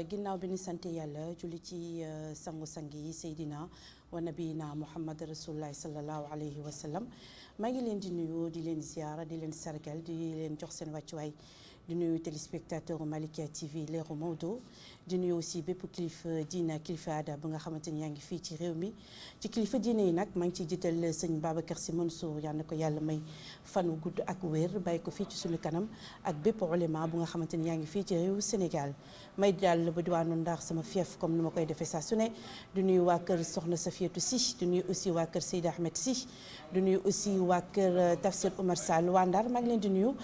ginnaaw bi ni sant yàlla julli ci sangu-sang yi Seydina wa nabiyina Muhammad Rasulullah sallallahu alayhi wa sallam maa ngi leen di nuyu di leen ziara di leen sargal di leen jox seen wàccuwaay di nuyu téléspectateur Malikia TV Leeru Maodo di nuyu aussi bépp kilifa diina kilifa aada bu nga xamante ni yaa ngi fii ci réew mi ci kilifa diine yi nag maa ngi ciy jiital sëñ Babacar Sy Mansour yal na ko yàlla may fan wu gudd ak wér bàyyi ko fii ci suñu kanam ak bépp ulema bu nga xamante ni yaa ngi fii ci réewu Sénégal may daal ba diwaanu Ndar sama fief comme ni ma koy defee saa su ne di nuyu waa kër Soxna Safiatou Sy di nuyu aussi waa kër Seydi Ahmed Sy di nuyu aussi waa kër Tafsir Oumar Sall waa Ndar maa ngi leen di nuyu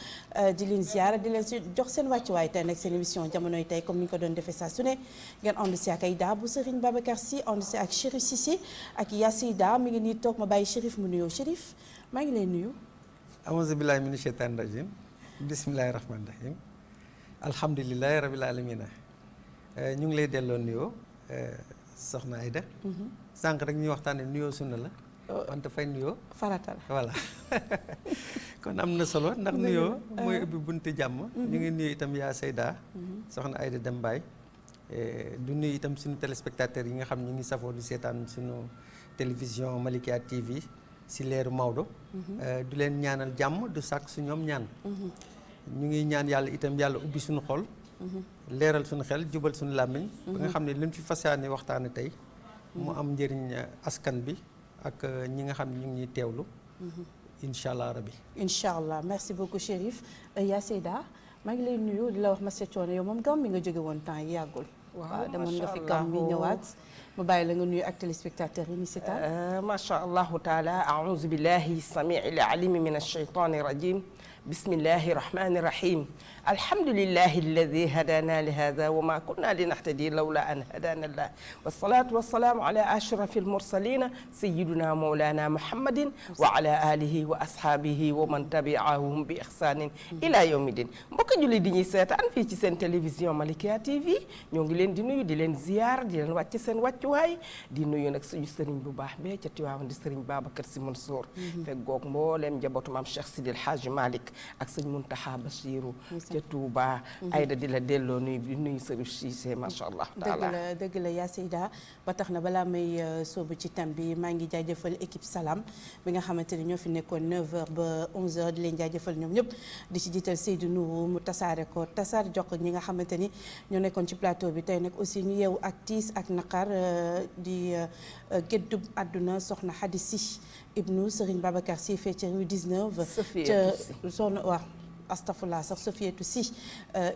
di leen ziara di leen jox seen wàccuwaay tey nag seen émission jamonoy tey comme ni ñu ko doon defee saa su ne ngeen ànd si ak Aïda bu Serigne Babacar Sy ànd si ak Chérif Cissé ak Yassida mi ngi nii toog ma bàyyi Chérif mu nuyoo Chérif maa ngi lay nuyu. A'uuzu billaahi mina sheytaani rajiim bismillaahi rahmaani rahiim alhamdulillaahi rabbil aalamiin ñu ngi lay delloo nuyoo soxna Aïda. sànq rek ñuy waxtaanee nuyoo sunna la. wante fay nuyoo. farata la voilà kon am na solo ndax nuyoo. mooy ubbi bunti jàmm. ñu ngi nuyu itam yaa Seyda. soxna Aïda Dembaay. du nuyu itam suñu téléspectateurs yi nga xam ñu ngi safoo di seetaan suñu télévision Malikia TV si leeru Maodo. du leen ñaanal jàmm du sàkk su ñoom ñaan. ñu ngi ñaan yàlla itam yàlla ubbi suñu xol. leeral suñu xel jubal suñu làmmiñ. ba nga xam ne liñ fi fas yéene waxtaane tey. mu am njëriñ askan bi. ak ñi nga xam ne ñu ngi ñuy teewlu. incha allah rabi. incha allah merci beaucoup Chérif yaa Seyda maa ngi lay nuyu di la wax monsieur Thione yow moom gàmm mi nga jóge woon temps yi yàggul. waaw demoon nga fi gàmm mi ñëwaat. ma bàyyi la nga nuyu ak téléspectateurs yi ni seetaan. macha allahu taala aouzu billahi samiil alimi min alcheytani rajim. bismillahi rahmani rahim. alhamdulillahi alladi hadana li hada wa ma kunna linahtadi lawla an hadana allah wassalatu wassalamu ala ashrafi almursalina sayiduna mawlana muhammadin wa ala alihi wa ashabihi wa man tabi'ahum bi ihsanin ila yawmi din mbokk julli di ñuy seetaan fii ci seen télévision Malikia TV ñoo ngi leen di nuyu di leen ziyaar di leen wàcc seen wàccuwaay di nuyu nag suñu sëriñ bu baax bee ca Tiwaawan di sëriñ Babacar Sy Mansour fekk goog mbooleem njabootu maam Cheikh Sidil Hadji Malick ak sëñ Muntaxa Basiru ca Touba. Aïda di la delloo nuyu di nuyu Chérif Cissé macha allah taala dëgg la yaa Seyda ba tax na balaa may soobu ci thème bi maa ngi jaajëfal équipe Salam bi nga xamante ni ñoo fi nekkoon 9h ba 11h di leen jaajëfal ñoom ñëpp di ci jiital Seydou Nourou mu tasaare jox ko ñi nga xamante ni ñoo nekkoon ci plateau bi tey nag aussi ñu yeewu ak tiis ak naqar di géddub àdduna soxna Hadi Sy ibnu Serigne Babacar Sy fee ca rue 19 ca soxna waaw astafurlah sax Sofiatou Sy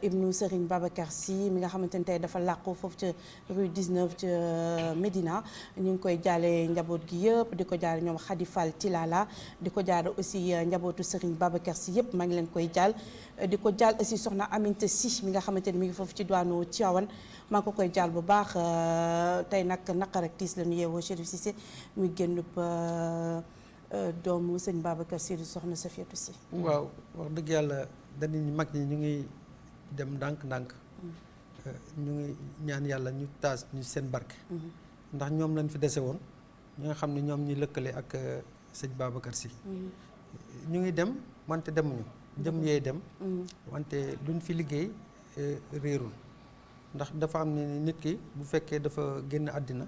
ibnu Serigne Babacar Sy mi nga xamante ni tey dafa làqu foofu ca rue 19 ca Médina ñu ngi koy jaale njaboot gi yëpp di ko jaale ñoom Khady Fall Tilala di ko jaale aussi njabootu Serigne Babacar Sy yëpp maa ngi leen koy jaal di ko jaal aussi soxna Aminta Sy mi nga xamante ni mi ngi foofu ci diwaanu Tivaouane maa ngi ko koy jaal bu baax tey nag naqar ak tiis la ñu yeewoo Chérif Cissé muy génn doomu sëñ Babacar Sy di soxna Safiatou Sy. waaw wax dëgg yàlla dañuy mag ñi ñu ngi dem ndànk-ndànk. ñu ngi ñaan yàlla ñu taas ñu seen barke. ndax ñoom lañ fi dese woon ñi nga xam ne ñoom ñi lëkkale ak sëñ Babacar Sy. ñu ngi dem wante demuñu jëm yee dem. wante luñ fi liggéey réerul ndax dafa am ne nit ki bu fekkee dafa génn àddina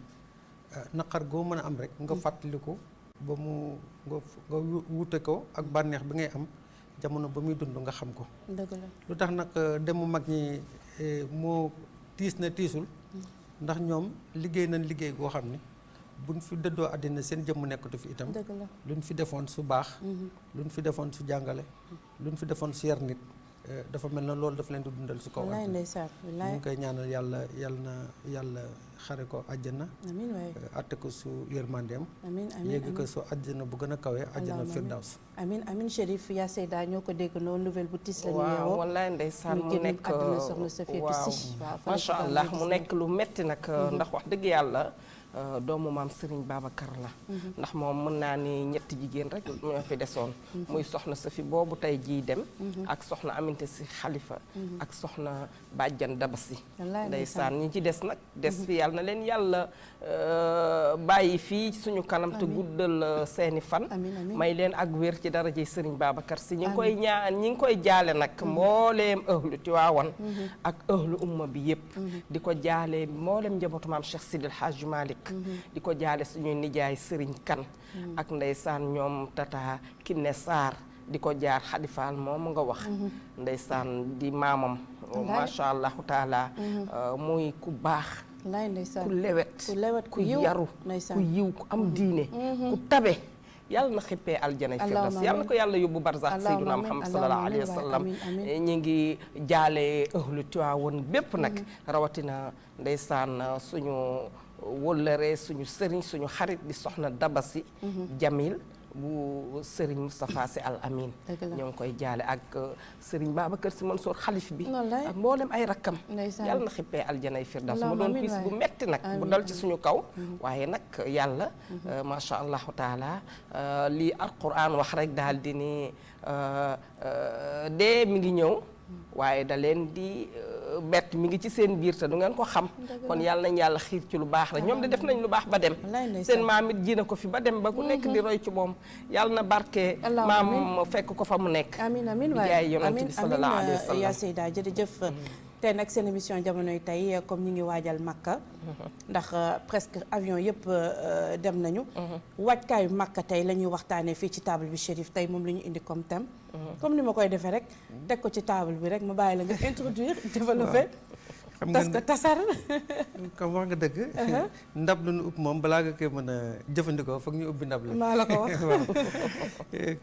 naqar goo mën a am rek nga fàttaliku. ba mu nga wute ko ak bànneex bi ngay am jamono ba muy dund nga xam ko. dëgg la lu tax nag demu mag ñi moo tiis na tiisul. ndax ñoom liggéey nañ liggéey goo xam ne buñ fi dëddoo àddina seen jëmm nekkatu fi itam. dëgg la luñ fi defoon su baax. luñ fi defoon su jàngale. luñ fi defoon su yar nit. dafa mel na loolu dafa leen di dundal su kaw. wallaay ndeysaan wallaay ñu ngi koy ñaanal yàlla xare ko àjjana. amiin waay atte ko su yërmandeem. amiin amiin yéegi ko su àjjana bu gën a kawe àjjana firdaws. amiin amiin Chérif yaa Seyda ñoo ko dégg noonu nouvelle bu tiis la ñu yeewoo. waaw wallaay ndeysaan mu nekk soxna Safiatou Sy macha allah mu nekk lu metti nag ndax wax dëgg yàlla doomu maam Serigne Babacar la ndax moom mën naa ni ñetti jigéen rek ñoo fi desoon muy soxna Safi boobu tey jii dem ak soxna Aminte si Xalifa ak soxna Bàjjan Dabasi ndeysaan ñi ci des nag des fi yàlla na leen yàlla bàyyi fii suñu kanam te guddal seeni fan may leen ak wér ci daraje Serigne Babacar si ñi ngi koy ñaan ñi ngi koy jaale nag mbooleem ëhlu Tiwaawan ak ëhlu umma bi yépp di ko jaale mbooleem njabootu maam Cheikh Sidil Hadji Malick di ko jaale suñuy nijaay Serigne Kan ak ndeysaan ñoom Tata Kiné Sarr di ko jaar Xadifaal moom nga wax ndeysaan di maamam macha allahu taala muy ku baax ku lewet ku yaru ku yiw ku am diine ku tabe yàlla na xippee aljanay firdaws yàlla na ko yàlla yóbbu barzak sayyiduna Muhammad sallallahu alayhi wa sallam ñi ngi jaale ëhlu Tiwaawan bépp nag rawatina ndeysaan suñu wóllëre suñu sëriñ suñu xarit di soxna Dabasi Jamil bu Serigne Moustapha Sy Al Amin ñoo ngi koy jaale ak Serigne Babacar Sy Mansour xalif bi ak mboolem ay rakkam yàlla na xippee aljanay firdaws mu doon piis bu metti nag bu dal ci suñu kaw waaye nag yàlla macha allahu taala lii alquran wax rek daal di ni dee mi ngi ñëw waaye da leen di bett mi ngi ci seen biir te du ngeen ko xam kon yàlla nañ yàlla xiir ci lu baax rek ñoom de def nañ lu baax ba dem seen maam it ji na ko fi ba dem ba ku nekk di roy ci moom yàlla na barke maam fekk ko fa mu nekk amiin di jaay yonent bi sallallahu alayhi wa sallam yaa Seyda jërëjëf tey nag seen émission jamonoy tey comme ñu ngi waajal Makka ndax presque avion yëpp dem nañu waajkaayu Makka tey la ñuy waxtaanee fii ci table bi Chérif tey moom la ñu indi comme thème comme ni ma koy defee rek teg ko ci table bi rek ma bàyyi la nga introduire développer parce que tasar comme wax nga dëgg ndab lu nu upp moom balaa nga koy mën a jëfandikoo foog ñu ubbi ndab la maa la ko wax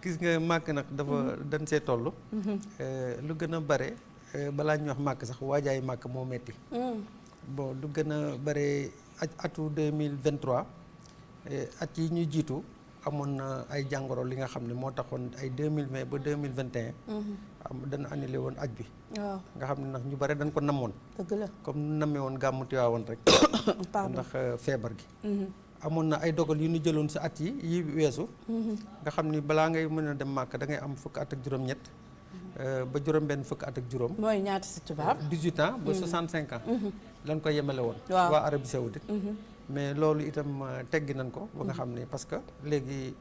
gis nga màkk nag dafa dañ see toll lu gën a bare balaa ñuy wax màkk sax waajaay màkk moo metti bon lu gën a bare atu 2023 at yi ñuy jiitu amoon na ay jàngoro li nga xam ne moo taxoon ay 2020 ba 2021 am dana annulé woon aj bi waaw nga xam ne ndax ñu bare dañ ko namoon dëgg la comme nu namee woon gàmmu Tiwaawan rek ndax feebar gi amoon na ay dogal yu ñu jëloon sa at yi weesu nga xam ni balaa ngay mën a dem màkk da ngay am fukk at ak juróom-ñett ba juróom-benn fukk at ak juróom mooy ñaata si tubaab 18 ans ba 65 ans lañ ko yemale woon waaw waa Arabie Saoudite mais loolu itam teggi nañ ko ba nga xam ne parce que léegi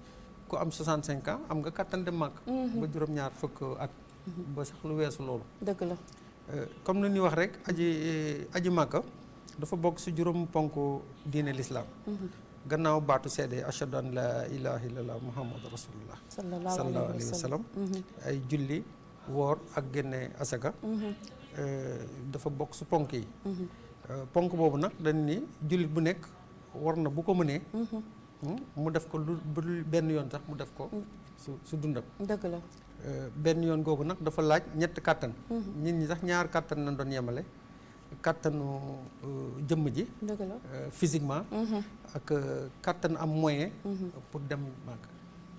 ku am 65 ans am nga kattan dem màkk ba juróom-ñaar fukk at ba sax lu weesu loolu dëgg la comme ni ñuy wax rek aji màkka dafa bokk si juróom ponk diine l'islam gannaaw baatu seede ashhadu an la ilaha illallah muhammadu rasulullah sallallahu alayhi wa sallam ay julli woor ak génne asaka dafa bokk su ponk yi ponk boobu nag dañ ni jullit bu nekk war na bu ko mënee mu def ko lu benn yoon sax mu def ko su dundam dëgg la benn yoon googu nag dafa laaj ñett kàttan nit ñi sax ñaar kàttan nañ doon yemale kàttanu jëmm ji dëgg la physiquement ak kàttan am moyen pour dem mag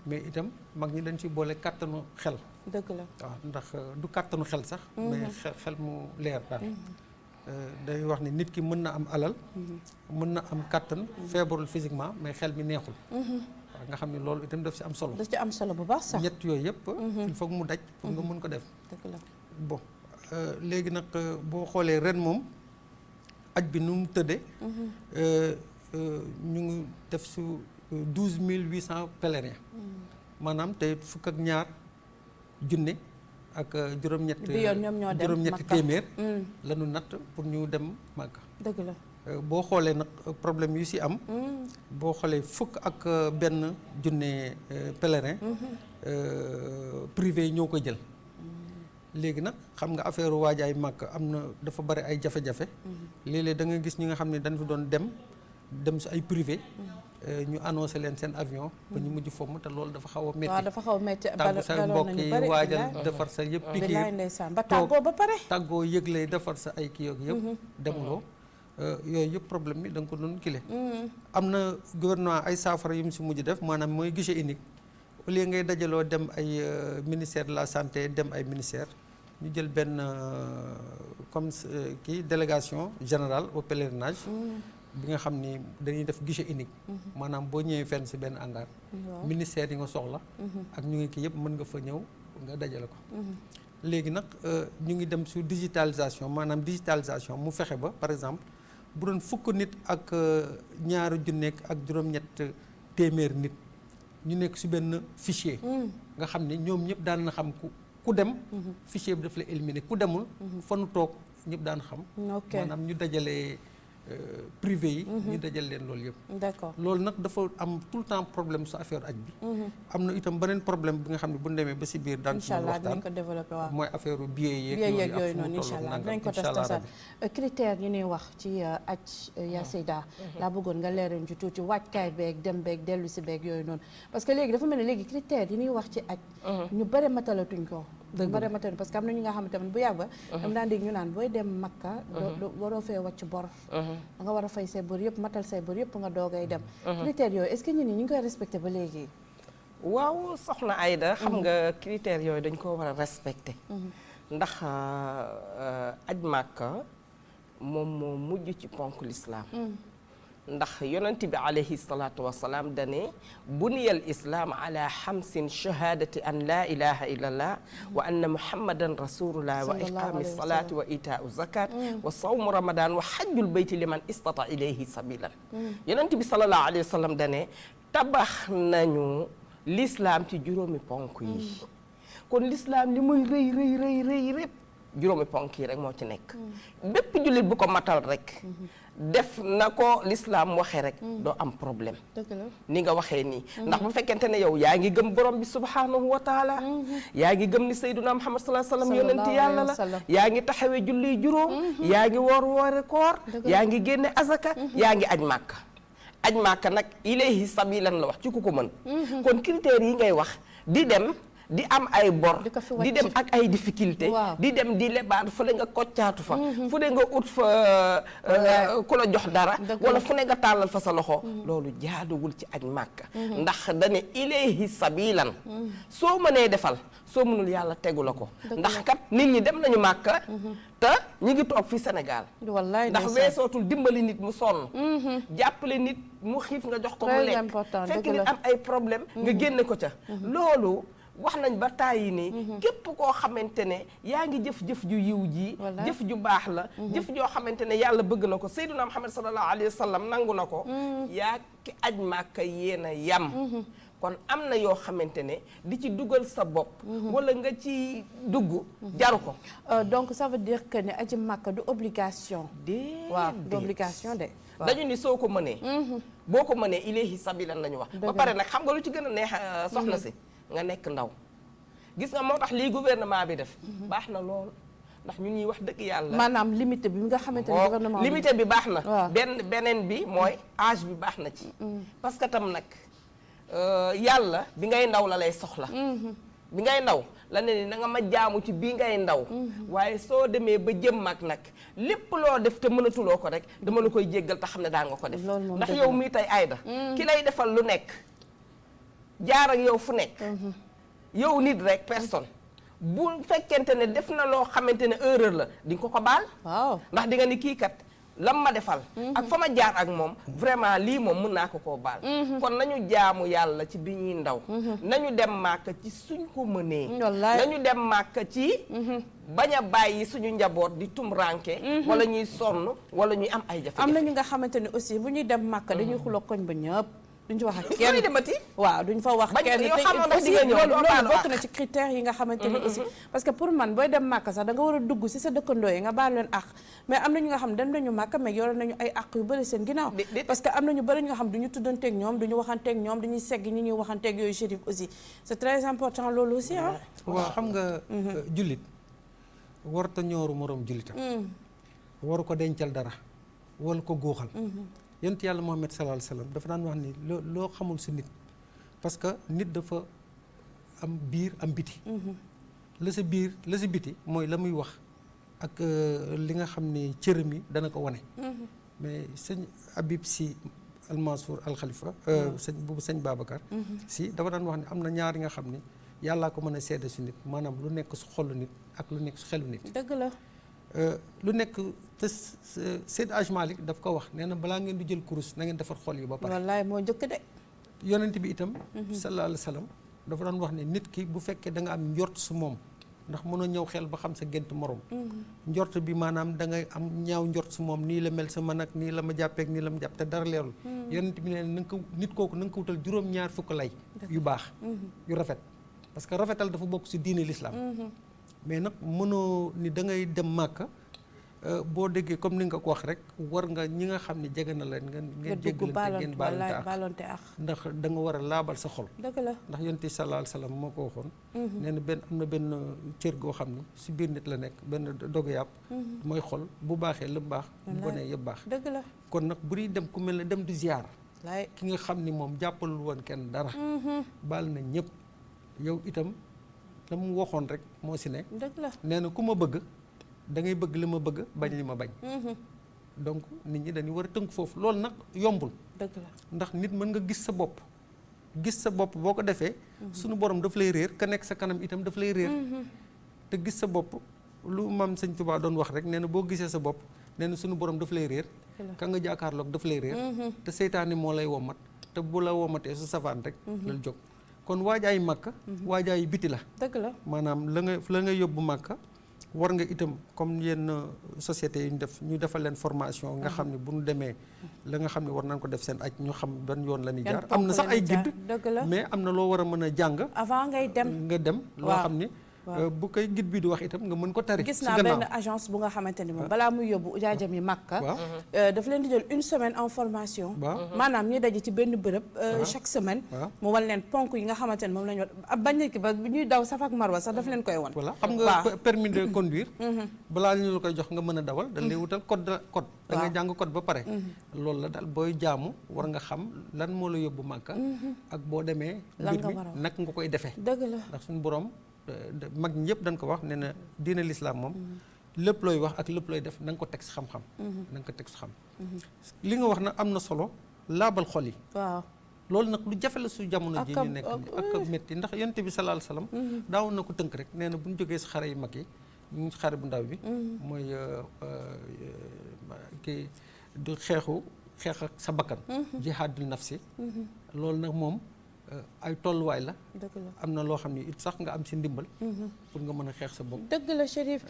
mais itam mag ñi dañ ci boole kàttanu xel dëgg la waaw ndax du kàttanu xel sax mais xel mu leer daal day wax ni nit ki mën na am alal mën na am kàttan feebarul physiquement mais xel mi neexul waaw nga xam ne loolu itam daf ci am solo daf ci am solo bu baax sax ñett yooyu yëpp il faut mu daj pour nga mën ko def dëgg la bon léegi nag boo xoolee ren moom aj bi nu mu tëddee ñu ngi def su 12800 pèlerins maanaam tey fukk ak ñaar junne ak juróom-ñetti bi yoon ñoom ñoo dem juróom-ñetti téeméer la ñu natt pour ñu dem Màkka dëgg la boo xoolee nag problème yu si am boo xoolee fukk ak benn junne pèlerin privé yi ñoo koy jël léegi nag xam nga affaire waajaay màkk am na dafa bari ay jafe-jafe léeg-léeg da nga gis ñi nga xam ne dañ fi doon dem si ay privé ñu annoncé leen seen avion ba ñu mujj fomm te loolu dafa xaw a métti waaw dafa xaw a métti tàggu sa mbokk yi waajal defar sa yëpp pikiir ndeysaan ba tàggoo ba pare tàggoo yëgle defar sa ay kii yëpp demuloo yooyu yëpp problème bi da nga ko doon kile am na gouvernement ay saafara yu mu si mujj def maanaam mooy guichet unique au lieu ngay dajaloo dem ay ministère de la santé dem ay ministère ñu jël benn comme kii délégation générale au pèlerinage bi nga xam ni dañuy def guichet unique. maanaam boo ñëwee fenn si benn hangar. ministère yi nga soxla. ak ñu ngi kii yëpp mën nga fa ñëw nga dajale ko. léegi nag ñu ngi dem sur digitalisation maanaam digitalisation mu fexe ba par exemple bu doon fukk nit ak ñaari junni ak juróom-ñett téeméer nit ñu nekk si benn fichier. nga xam ne ñoom ñëpp daan na xam ku dem. fichier bi daf la éliminer ku demul. fa nu toog ñëpp daan xam. maanaam ñu dajale. privé yi. ñu dajal leen loolu yëpp. d'accord loolu nag dafa am tout le temps problème su affaire aj bi. am na itam beneen problème bi nga xam ne bu ñu demee ba si biir. daan ci mën waxtaan dinañ ko développé waaw. mooy affaire billet yeeg yooyu noonu incha allah dinañ ko testasal critères yi ñuy wax ci aj ya Seyda laa bëggoon nga leeral ci tuuti waajkaay beeg dem beeg dellu si beeg yooyu noonu parce que léegi dafa mel ne léegi critères yi ñuy wax ci aj ñu bëri matalatuñ ko. ñu bëri matalatuñ parce que am na ñu nga xam ne tamit bu yàgg ba. dama daan dégg ñu naan booy dem Makka. waroo fee wàcc bor. da nga war a fay say bor yëpp matal say bor yëpp nga doogay dem. critères yooyu est-ce que ñun ñu ngi koy respecté ba léegi. waaw soxna Aïda xam nga critères yooyu dañ ko war a respecté. ndax aj Makka moom moo mujj ci ponk l'islam. ndax yonent bi alayhi salaatu wasalaam dane buniyal islaam ala xamsin shahadati an laa ilaha illallah wa anna muhammadan rasulullah wa iqaami salaati wa itaau zakat wa sawmu ramadan wa xajjul bayti liman istata ilayhi sabilan yonent bi sallallahu alayhi wa sallam dane tabax nañu l'islam ci juróomi ponk yi kon l'islam li muy rëy rëy rëy rëy répp juróomi ponk yi rek moo ci nekk bépp jullit bu ko matal rek def na ko l'islam waxee rek doo am problème ni nga waxee nii ndax bu fekkente ne yow yaa ngi gëm borom bi subhanahu wa taala yaa ngi gëm ni sayyiduna muhammad sallallahu alayhi wasallam yonent yàlla la yaa ngi taxawee julli juróom yaa ngi woori koor yaa ngi génne azaka yaa ngi aj màkka nag ilayhi sabilan la wax ci ku ko mën kon critères yi ngay wax di dem di am ay bor di dem ak ay difficulté di dem di lebaat fu ne nga koccaatu fa fu ne nga ut fa ku la jox dara wala fu ne nga tàllal fa sa loxo loolu jaaduwul ci aj màkka ndax dane ilayhi sabilan soo mënee defal soo mënul yàlla tegu la ko ndax kat nit ñi dem nañu màkka te ñi ngi toog fii Sénégal ndax weesootul dimbali nit mu sonn jàppale nit mu xiif nga jox ko mu lekk fekk nit am ay problème nga génne ko ca loolu wax nañ ba tàyyi ni képp koo xamante ne yaa ngi jëf-jëf ju yiw ji jëf ju baax la jëf joo xamante ne yàlla bëgg na ko Seydina Muhammad sallallahu alayhi wa sallam nangu na ko yaa ki aj Màkka yéen a yam kon am na yoo xamante ne di ci dugal sa bopp wala nga ci dugg jaru ko donc ça veut dire que ne aji Màkka du obligation waaw du obligation de dañu ni soo ko mënee boo ko mënee ilayhi sabilan la ñu wax ba pare nag xam nga lu ci gën a neex soxna si nga nekk ndaw gis nga moo tax lii gouvernement bi def baax na lool ndax ñun ñuy wax dëgg yàlla maanaam limité bi nga xamante ne gouvernement limité bi baax na beneen bi mooy âge bi baax na ci parce que tam nag yàlla bi ngay ndaw la lay soxla bi ngay ndaw la ne ni na nga ma jaamu ci bii ngay ndaw waaye soo demee ba jëm mag nag lépp loo def te mënatuloo ko rek dama la koy jéggal te xam ne daa nga ko def ndax yow mii tey Aïda ki lay defal lu nekk jaar ak yow fu nekk yow nit rek personne bu fekkente ne def na loo xamante ne erreur la di nga ko baal ndax di nga ni kii kat lam ma defal ak fa ma jaar ak moom vraiment lii moom mën naa ko koo baal kon nañu jaamu yàlla ci bi ñuy ndaw nañu dem màkka ci suñ ko mënee nañu dem màkka ci bañ a bàyyi suñu njaboot di tumranke wala ñuy sonn wala ñuy am ay jafe-jafe am na ñu nga xamante ne aussi bu ñuy dem màkka dañuy xuloo koñ ba ñëpp duñ ci wax ak kenn demati waaw duñ fa wax kenn aussi loolu bokk na ci critères yi nga xamante ni aussi parce que pour man booy dem màkk sax da nga war a dugg si sa dëkkandoo yi nga baal leen àq mais am na ñu nga xam dem nañu màkk mais yore nañu ay àq yu bëri seen ginnaaw parce que am na ñu bëri ñu nga xam duñu tuddanteeg ñoom duñu waxanteeg ñoom dañuy segg ñi ñuy waxanteeg yooyu chérif aussi c'est très important loolu aussi ah waaw xam nga jullit warta ñooru moroom jullitam waru ko dencal dara wala ko góoxal yonent yàlla Muhammad sallallahu alayhi wasallam dafa daan wax ni loo xamul si nit parce que nit dafa am biir am biti la sa biir la sa biti mooy la muy wax ak li nga xam ne cërëm yi dana ko wane mais sëñ Habib Sy Al Mansour Al Khalifa sëñ boobu sëñ Babacar si dafa daan wax ne am na ñaar yi nga xam ne yàllaa ko mën a seede si nit maanaam lu nekk su xolu nit ak lu nekk su xelu nit dëgg la lu nekk te Seydi Hadji Malick daf ko wax nee na balaa ngeen di jël kurus na ngeen defar xol yi ba pare. wallaay moo njëkk de. yonent bi itam. sallallahu alayhi wa sallam dafa doon wax ne nit ki bu fekkee da nga am njort su moom ndax mënoo ñëw xel ba xam sa gént morom. njort bi maanaam da ngay am ñaaw njort su moom nii la mel sa man ak nii la ma jàppeek nii la ma jàpp te dara leerul. yonent bi ne na nga ko nit kooku na nga ko wutal juróom-ñaar fukk lay. yu baax. yu rafet parce que rafetal dafa bokk ci diine l'islam. mais nag mënoo ni da ngay dem Màkka. boo déggee comme ni nga ko wax rek war nga ñi nga xam ne jege na leen ngeen jéggalante ngeen baalante ak ndax da nga war a laabal sa xol. dëgg la ndax yonent bi sallallahu alayhi wasallam moo ko waxoon. nee na am na benn cër goo xam ne si biir nit la nekk benn dogu yàpp. mooy xol bu baaxee lépp baax. bu bonee yëpp baax. dëgg la kon nag bu ñuy dem ku mel ne dem di ziar. ki nga xam ni moom jàppalul woon kenn dara. baal na ñëpp yow itam la mu waxoon rek moo si ne. dëgg la nee na ku ma bëgg. da ngay bëgg li ma bëgg bañ li ma bañ. donc nit ñi dañuy war a tënk foofu loolu nag yombul. dëgg la ndax nit mën nga gis sa bopp. gis sa bopp boo ko defee. sunu borom daf lay réer ka nekk sa kanam itam daf lay réer. te gis sa bopp lu maam sëñ Tuubaa doon wax rek nee na boo gisee sa bopp nee na sunu borom daf lay réer. ka nga jaakaarloog daf lay réer. te seytaane moo lay womat te bu la womatee su safaan rek. lal jóg kon waajaay màkka. waajaay biti la. dëgg la maanaam la nga yóbbu màkka. war nga itam comme yenn sociétés yi ñu defal leen formation nga xam ne bu ñu demee la nga xam ne war nañ ko def seen aj ñu xam ban yoon la ñuy jaar am na sax ay guide mais am na loo war a mën a jàng avant ngay dem nga dem loo xam ni bu koy guide bi di wax itam nga mën ko tari gis naa benn agence bu nga xamante ni moom balaa muy yóbbu ujaajam yi Makka daf leen di jël une semaine en formation maanaam ñuy daje ci benn bërëb chaque semaine mu wan leen ponk yi nga xamante ni moom la ñu war bañ ki ba ñuy daw Safa ak Marwa sax daf leen koy wan voilà xam nga permis de conduire balaa ñu la koy jox nga mën a dawal dañ lay wutal code da nga jàng code ba pare loolu la daal booy jaamu war nga xam lan moo la yóbbu Makka ak boo demee mbir mi nag nga koy defee dëgg la ndax suñu borom mag ñi yëpp dañ ko wax nee na diine lislaam moom lépp looy wax ak lépp looy def na nga ko teg si xam-xam na nga ko teg si xam li nga wax nag am na solo laabal xol yi waaw loolu nag lu jafe la su jamono ji ñu nekk ak métti ndax yonent bi sallallahu alayhi wasallam daawoon na ko tënk rek nee na bu ñu jógee si xare yu mag yi ñu xare bu ndaw bi mooy kii du xeex ak sa bakkan jihaadul nafsi loolu nag moom ay tolluwaay la am na loo xam ne it sax nga am si ndimbal pour nga mën a xeex sa bopp dëgg la Chérif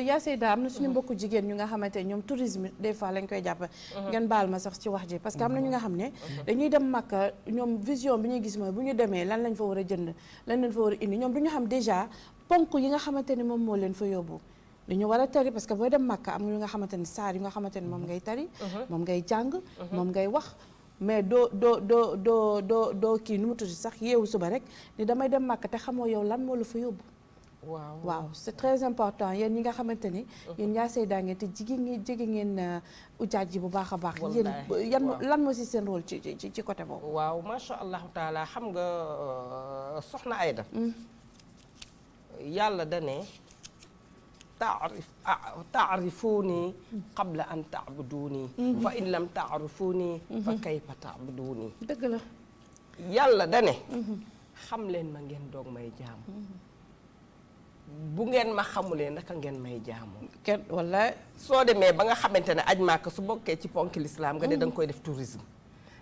yaa Seyda am na suñu mbokku jigéen ñu nga xamante ne ñoom tourisme des fois lañ koy jàpp ngeen baal ma sax ci wax ji parce que am na ñu nga xam ne dañuy dem Makka ñoom vision bi ñuy gis mooy bu ñu demee lan lañ fa war a jënd lan lañ fa war a indi ñoom du ñu xam déjà ponk yi nga xamante ne moom moo leen fa yóbbu dañu war a tari parce que booy dem Makka am na ñu nga xamante ne saar yi nga xamante ne moom ngay tari moom ngay jàng moom ngay wax mais doo kii nu mu tudd sax yeewu suba rek ni damay dem Màkka te xamoo yow lan moo la fa yóbbu waaw c'est très important yéen ñi nga xamante ni yéen yaa Seyda ngeen te jege ngeen ujaaj ji bu baax a baax yéen lan moo si seen rôle ci côté boobu waaw masha allahu taala xam nga soxna Ayda yàlla dane taarifuuni qabla an taabuduuni fa in lam taarifuuni fa kayfa taabuduuni dëgg la yàlla dane xam leen ma ngeen doog may jaamu bu ngeen ma xamulee naka ngeen may jaamu kenn walla soo demee ba nga xamante ne aj Màkka su bokkee ci ponki lislaam nga ne da nga koy def tourisme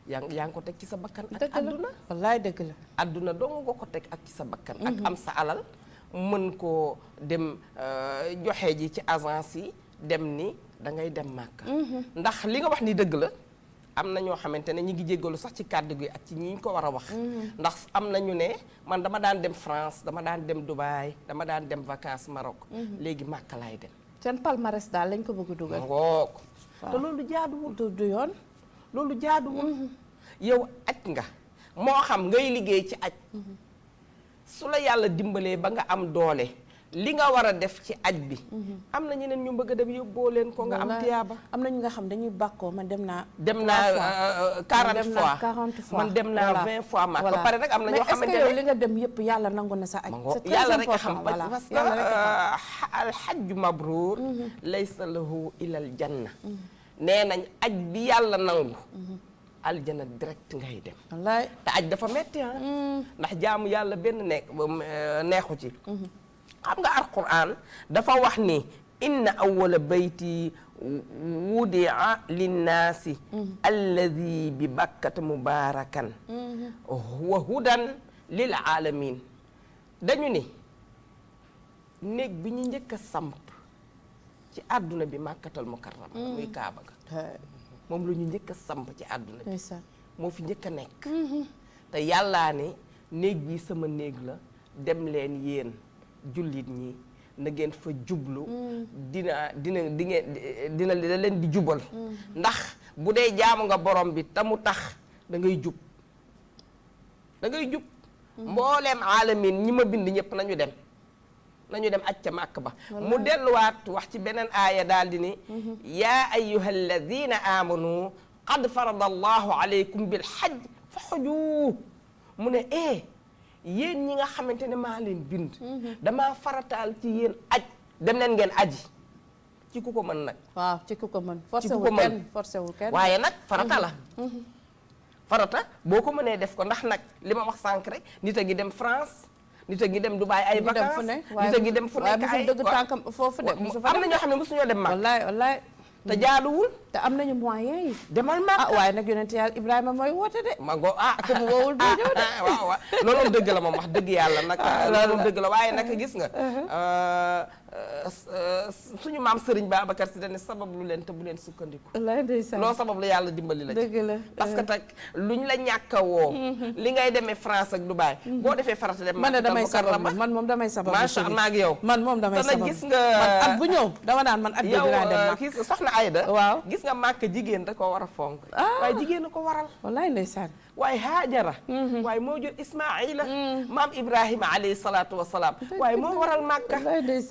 yaa ngi ko teg ci sa bakkan ak adduna wallaay dëgg la adduna doo nga ko teg ak ci sa bakkan ak am sa alal mën koo dem joxe ji ci agence yi dem ni da ngay dem Màkka ndax li nga wax ni dëgg la am na ñoo xamante ne ñi ngi jéggalu sax ci kàddu gi ak ci ñi ñu ko war a wax ndax am na ñu ne man dama daan dem France dama daan dem Dubaï dama daan dem vacances Maroc léegi Màkka laay dem seen palmarès daal lañ ko bëgg a dugal ngoog te loolu jaaduwul du yoon loolu jaaduwul yow aj nga moo xam ngay liggéey ci aj su la yàlla dimbalee ba nga am doole li nga war a def ci aj bi am na ñeneen ñu bëgg a dem yóbboo leen ko nga am tiyaaba am na ñu nga xam dañuy bàkkoo man dem naa 40 fois man dem naa 20 fois ma ba pare rek am na ñoo xamante ne li nga dem yëpp yàlla nangu na sa aj yàlla rek a xam parce que alxajju mabruur laysa lahu ilal janna nee nañ aj bi yàlla nangu aljana direct ngay dem wallaay te aj dafa metti ndax jaamu yàlla benn neexu ci xam nga alquran dafa wax ni inna awwala bayti wudia linnaasi alladi bi bakkata mubarakan wa hudan lil alamin. dañu ni néeg bi ñu njëkk a samp ci àdduna bi màkkatal mukarram muy kaaba ga moom la ñu njëkk a samp ci àdduna bi moo fi njëkk a nekk te yàllaa ne néeg bi sama néeg la dem leen yéen jullit ñi na ngeen fa jublu dina leen di jubal ndax bu dee jaamu nga borom bi te mu tax da ngay jub mbooleem alamin ñi ma bind ñëpp nañu dem aj ca màkk ba mu delluwaat wax ci beneen aaya daal di ni yaa ayyuha alladina amanu qad farada allahu alaykum bil hajj fa xuju mu ne yéen ñi nga xamante ne maa leen bind damaa farataal ci yéen aj dem leen ngeen aji ci ku ko mën nag waaw ci ku ko mën forcé wul kenn waaye nag farata la farata boo ko mënee def ko ndax nag li ma wax sànq rek nit a ngi dem France nit a ngi dem Dubaï ay vacances nit a ngi dem fu nekk ay dëgg tànkam foofu de am na ñoo xam ne mosuñoo dem mag wallaay te jaaduwul te am nañu moyens yi demal Makka waaye nag yonent yàlla Ibrahima mooy woote de ma go ak mu woowul doo ñëw de waaw loolu dëgg la moom wax dëgg yàlla nag loolu dëgg la waaye nag gis nga suñu maam Serigne Babacar Sy dañu sabab lu leen te bu leen sukkandiku wallaay ndeysaan loo sabab lu yàlla dimbali la ci dëgg la parce que tak luñ la ñàkk a woo li ngay demee France ak Dubaï boo defee farata dem man damay sabab man moom damay sabab macha Allah ak yow man moom damay sabab gis nga man at bu ñëw dama naan man at bi dinaa dem yow kii soxna Aïda waaw gis nga màkk jigéen da ko war a fonk waaye jigéen a ko waral wallaay ndeysaan waaye Haajara waaye moo jur Ismaïla maam Ibrahima alayhi salaatu wasalaam waaye moo waral màkka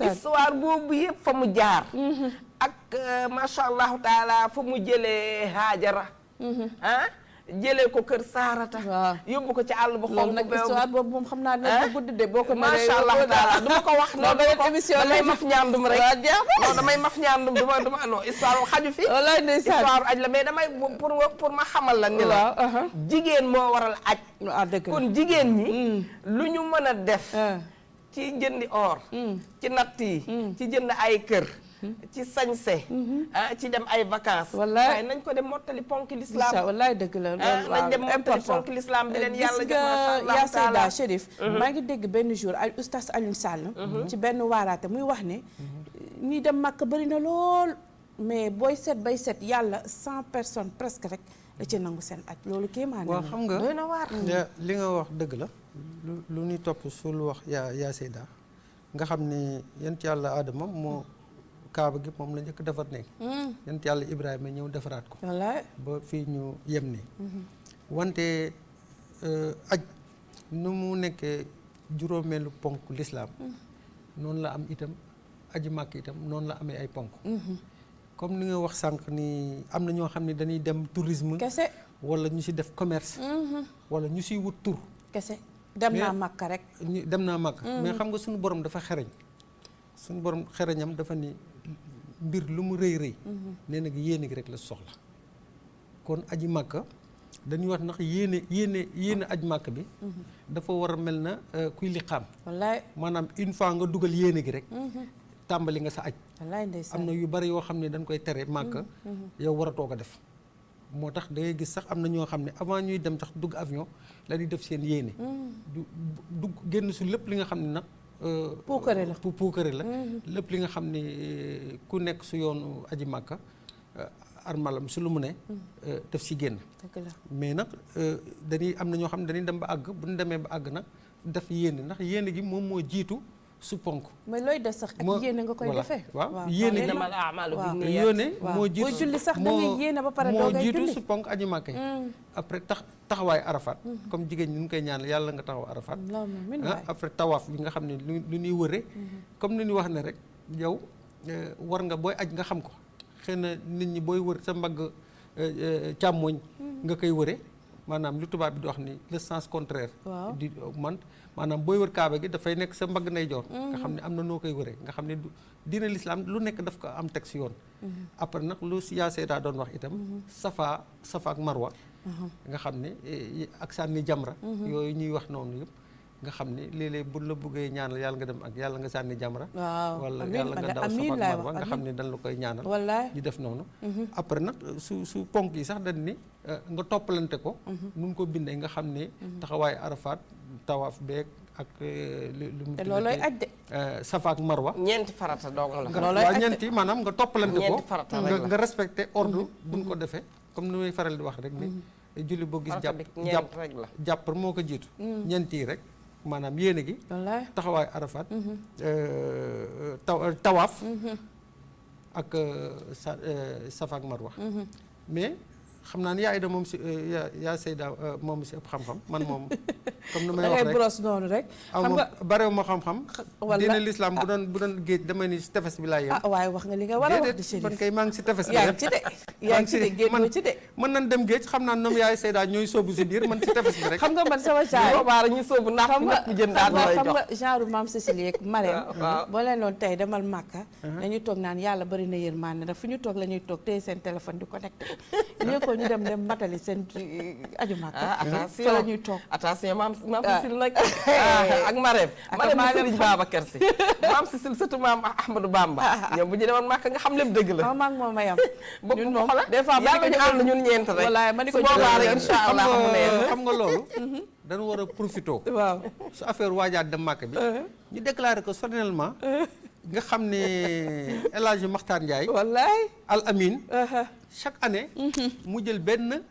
histoire boobu yëpp fa mu jaar ak macha allahu taala fa mu jëlee Haajara jëlee ko kër Saarata yóbbu ko ci àll bu xonk nag histoire boobu moom xam naa ne bu guddi de boo ko macha allah taala du ma ko wax non damay maf ñaandum rek non damay maf ñaandum duma non histoire xaju fi histoire aj la mais damay pour ma xamal la ni la jigéen moo waral aj kon jigéen ñi lu ñu mën a def ci jëndi or ci natt yi ci jënd ay kër ci sañse ci dem ay vacances waaye nañ ko dem mottali ponk l'islam wallaay dëgg la nañ dem mottali ponk l'islam bi leen yàlla jox yaa Seyda Chérif maa ngi dégg benn jour ay oustaz Alioune Sall ci benn waaraate muy wax ne ñuy dem Makka bëri na lool mais booy seet bay seet yàlla 100 personnes presque rek da ci nangu seen aj loolu kéemaan waaw xam nga doy na waar li nga wax dëgg la lu ñuy topp su lu wax yaa Seyda nga xam ni yent yàlla Adama moo kaaba gi moom la njëkk defar nekk yent yàlla Ibrahima ñëw defaraat ko ba fii ñu yem ni wante aj nu mu nekkee juróomeelu ponk l'islam noonu la am itam aji màkk itam noonu la amee ay ponk comme ni nga wax sànq ni am na ñoo xam ne dañuy dem tourisme kese wala ñu si def commerce wala ñu siy wut tur kese dem naa màkk rek dem naa màkk mais xam nga suñu borom dafa xereñ suñu borom xereñam dafa ni mbir lu mu rëy rëy nee na yéene gi rek la soxla kon aji màkk dañuy wax ndax yéene aj màkk bi dafa war a mel na kuy liqaam wallaay maanaam une fois nga dugal yéene gi rek tàmbali nga sa aj wallaay ndeysaan am na yu bari yoo xam ne dañ koy tere màkk yow war a toog a def moo tax da ngay gis sax am na ñoo xam ne avant ñuy dem sax dugg avion la ñuy def seen yéene dugg génn su lépp li nga xam ne nag puukare la lépp li nga xam ne ku nekk su yoonu aji màkka armalam su lu mu ne def si génn mais nag dañuy am na ñoo xam ne dañuy dem ba àgg bu ñu demee ba àgg nag def yéene ndax yéene gi moom moo jiitu su ponk mais looy def sax ak yéene nga koy defee waaw yéene gi yéene moo jiitu julli sax da ngay yéene ba pare moo jiitu su ponk aji màkka yi après taxawaay arafat comme jigéen ñi ñu koy ñaan yàlla nga taxaw arafat après tawaaf bi nga xam ne lu ñuy wëre comme ni ñu wax ne rek yow war nga booy aj nga xam ko xëy na nit ñi booy wër sa mbagg càmmooñ nga koy wëre maanaam lu tubaab bi di wax ni le sens contraire di maanaam booy wër kaaba gi dafay nekk sa mbagg ndeyjoor nga xam ne am na noo koy wëree nga xam ne diina lislaam lu nekk daf ko am teg si yoon après nag lu yaa Seyda doon wax itam safa ak marwa nga xam ne ak sànni jamra yooyu ñuy wax noonu yëpp nga xam ni léeg-léeg buñ la bëggee ñaanal yàlla nga dem ak yàlla nga sànni jamra waaw wala amiin yàlla nga daw amiin Safa ak laay Marwa wax nga xam ni dañ la koy ñaanal wallaay ñu def noonu après nag su ponk yi sax dañ ni nga toppalante ko nun ko bindee nga xam ni taxawaay Arafat tawaaf beeg ak lu mu te loolooy aj de Safa ak Marwa ñeenti farata dong la. loolooy waaw aj de ñeenti maanaam nga toppalante ko ñeenti farata rek la. nga respecté ordre buñ ko defee comme ni may faral di wax rek ni julli boo gis farata bi ñeent jàpp rek la. jàpp moo ko jiitu ñeenti yi rek maanaam yéene gi wallaay taxawaay Arafat tawaaf ak Safa ak Marwa mais xam naa ni yaa Aïda moom si yaa Seyda moom si ëpp xam-xam man moom comme ni may da wax ngay rek brosse noonu rek aw xam ma nga bareew ma xam-xam wala diine l'islam bu doon géej damay ni si tefes bi laa yem waaye wax nga li nga war a wax di déedéet man Chérif kay maa ngi si tefes bi yaa rek ngi ci de yaa ngi ci de géej man ci de mën nañ dem géej xam naa ñoom yaay Seyda ñooy sóobu si biir man si tefes bi rek xam nga man sama genre boobaa rek ñu sóobu ndax xam nga napp jën daal di lay xam jox. nga genre maam Cécilie ak Marème waaw. boo leen doon tey demal Màkka dañuy toog naan yàlla bari na yërmande ndax fu ñu toog la ñuy toog téye seen téléphone di connecté léegi ko ñu dem matali seen aju Màkka fa la ñuy toog attention maam Cécile nag ak Marème Marème bu Serigne Babacar Sy maam Cécile surtout maam Ahmadou Bamba ñoom bu ñu demoon Màkka nga xam lépp dëgg la maa ngi moom a yam boobu ñun moom xoolal des fois yàlla ñu ànd ñun ñeent rek wallaay ma di ko su boobaa rek jëlee incha allah mu neex xam nga loolu dañu war a profité waaw su affaire waajaat dem màkk bi ñu déclaré ko solennellement nga xam ne El Hadji Makhtar Ndiaye wallaay Al Amin chaque année mu jël benn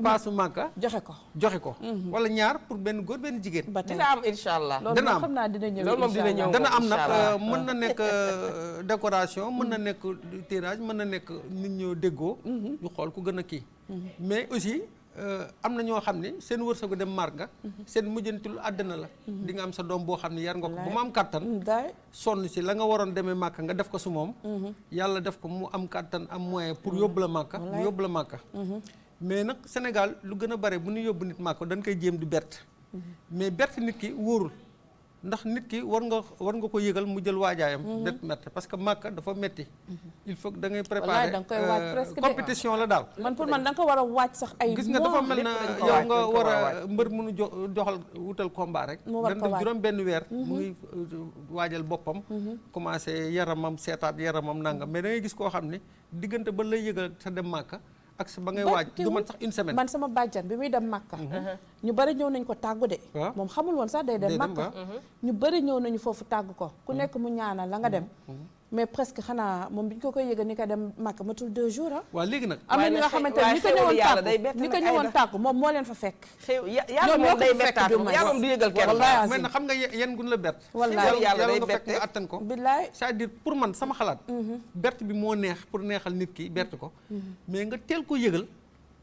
paasu màkka joxe ko joxe ko wala ñaar pour benn góor benn jigéen ba tey dina am incha allah loolu dana moom am. xam naa dina ñëw Loolu moom dina incha allah. ñëw. dana am nag Inch'Allah. mën na nekk décoration mën na nekk tirage mën na nekk nit ñoo déggoo ñu xool ku gën a kii mais aussi am na ñoo xam ne seen wërsëgu dem marga seen mujjantul àddina la di nga am sa doom boo xam ne yar nga ko bu mu am kàttan daay sonn si la nga waroon demee màkka nga def ko su moom yàlla def ko mu am kàttan am moyen pour yóbbu la màkka mu yóbbu la màkka mais nag Sénégal lu gën a bare bu ñu yóbbu nit màkka dañ koy jéem di berte mais berte nit ki wóorul ndax nit ki war nga ko yëgal mu jël waajaayam det metti parce que màkka dafa metti il faut que da ngay préparer da nga koy waaj presque de. compétition la daal man pour man da nga ko war a waaj sax ay gis nga dafa mel na lépp dañ ko yow waaj, nga dañ ko war war a a mbër mënu joxal wutal combat rek Mu war dañ ko def waaj. juróom benn weer mu ngi waajal boppam commencé yaramam seetaat yaramam nangam mais da ngay gis koo xam ne diggante ba lay yëgal sa dem màkka ak sa ba ngay waaj du man sax une semaine man sama bàjjan bi muy dem Màkka ñu bari ñëw nañ ko tàggu de waaw. moom xamul woon sax day dem Day dem, Màkka waaw. ñu bari ñëw nañu foofu tàggu ko ku nekk mu ñaanal la nga dem mais presque xanaa moom bi ñu ko koy yëgal ni ko dem Màkka matul 2 jours ah waaw léegi nag am na waaye ñi nga nag xamante waaye ni ko xéwalu ñëwoon yàlla day bett tàggu ni ko nag ñëwoon Aïda. tàggu moom moo leen fa fekk xew yàlla ñoom ñoo moom ko day fekk bettaat du moom moins. yàlla moom du yëgal kenn Wallaay. mais nag xam nga yéen gun la bett Wallaay. Yàlla day nga fekk bette. nga attan ko billaay c'est-à-dire pour man sama xalaat berte bi moo neex pour neexal nit ki berte ko mais nga teel ko yëgal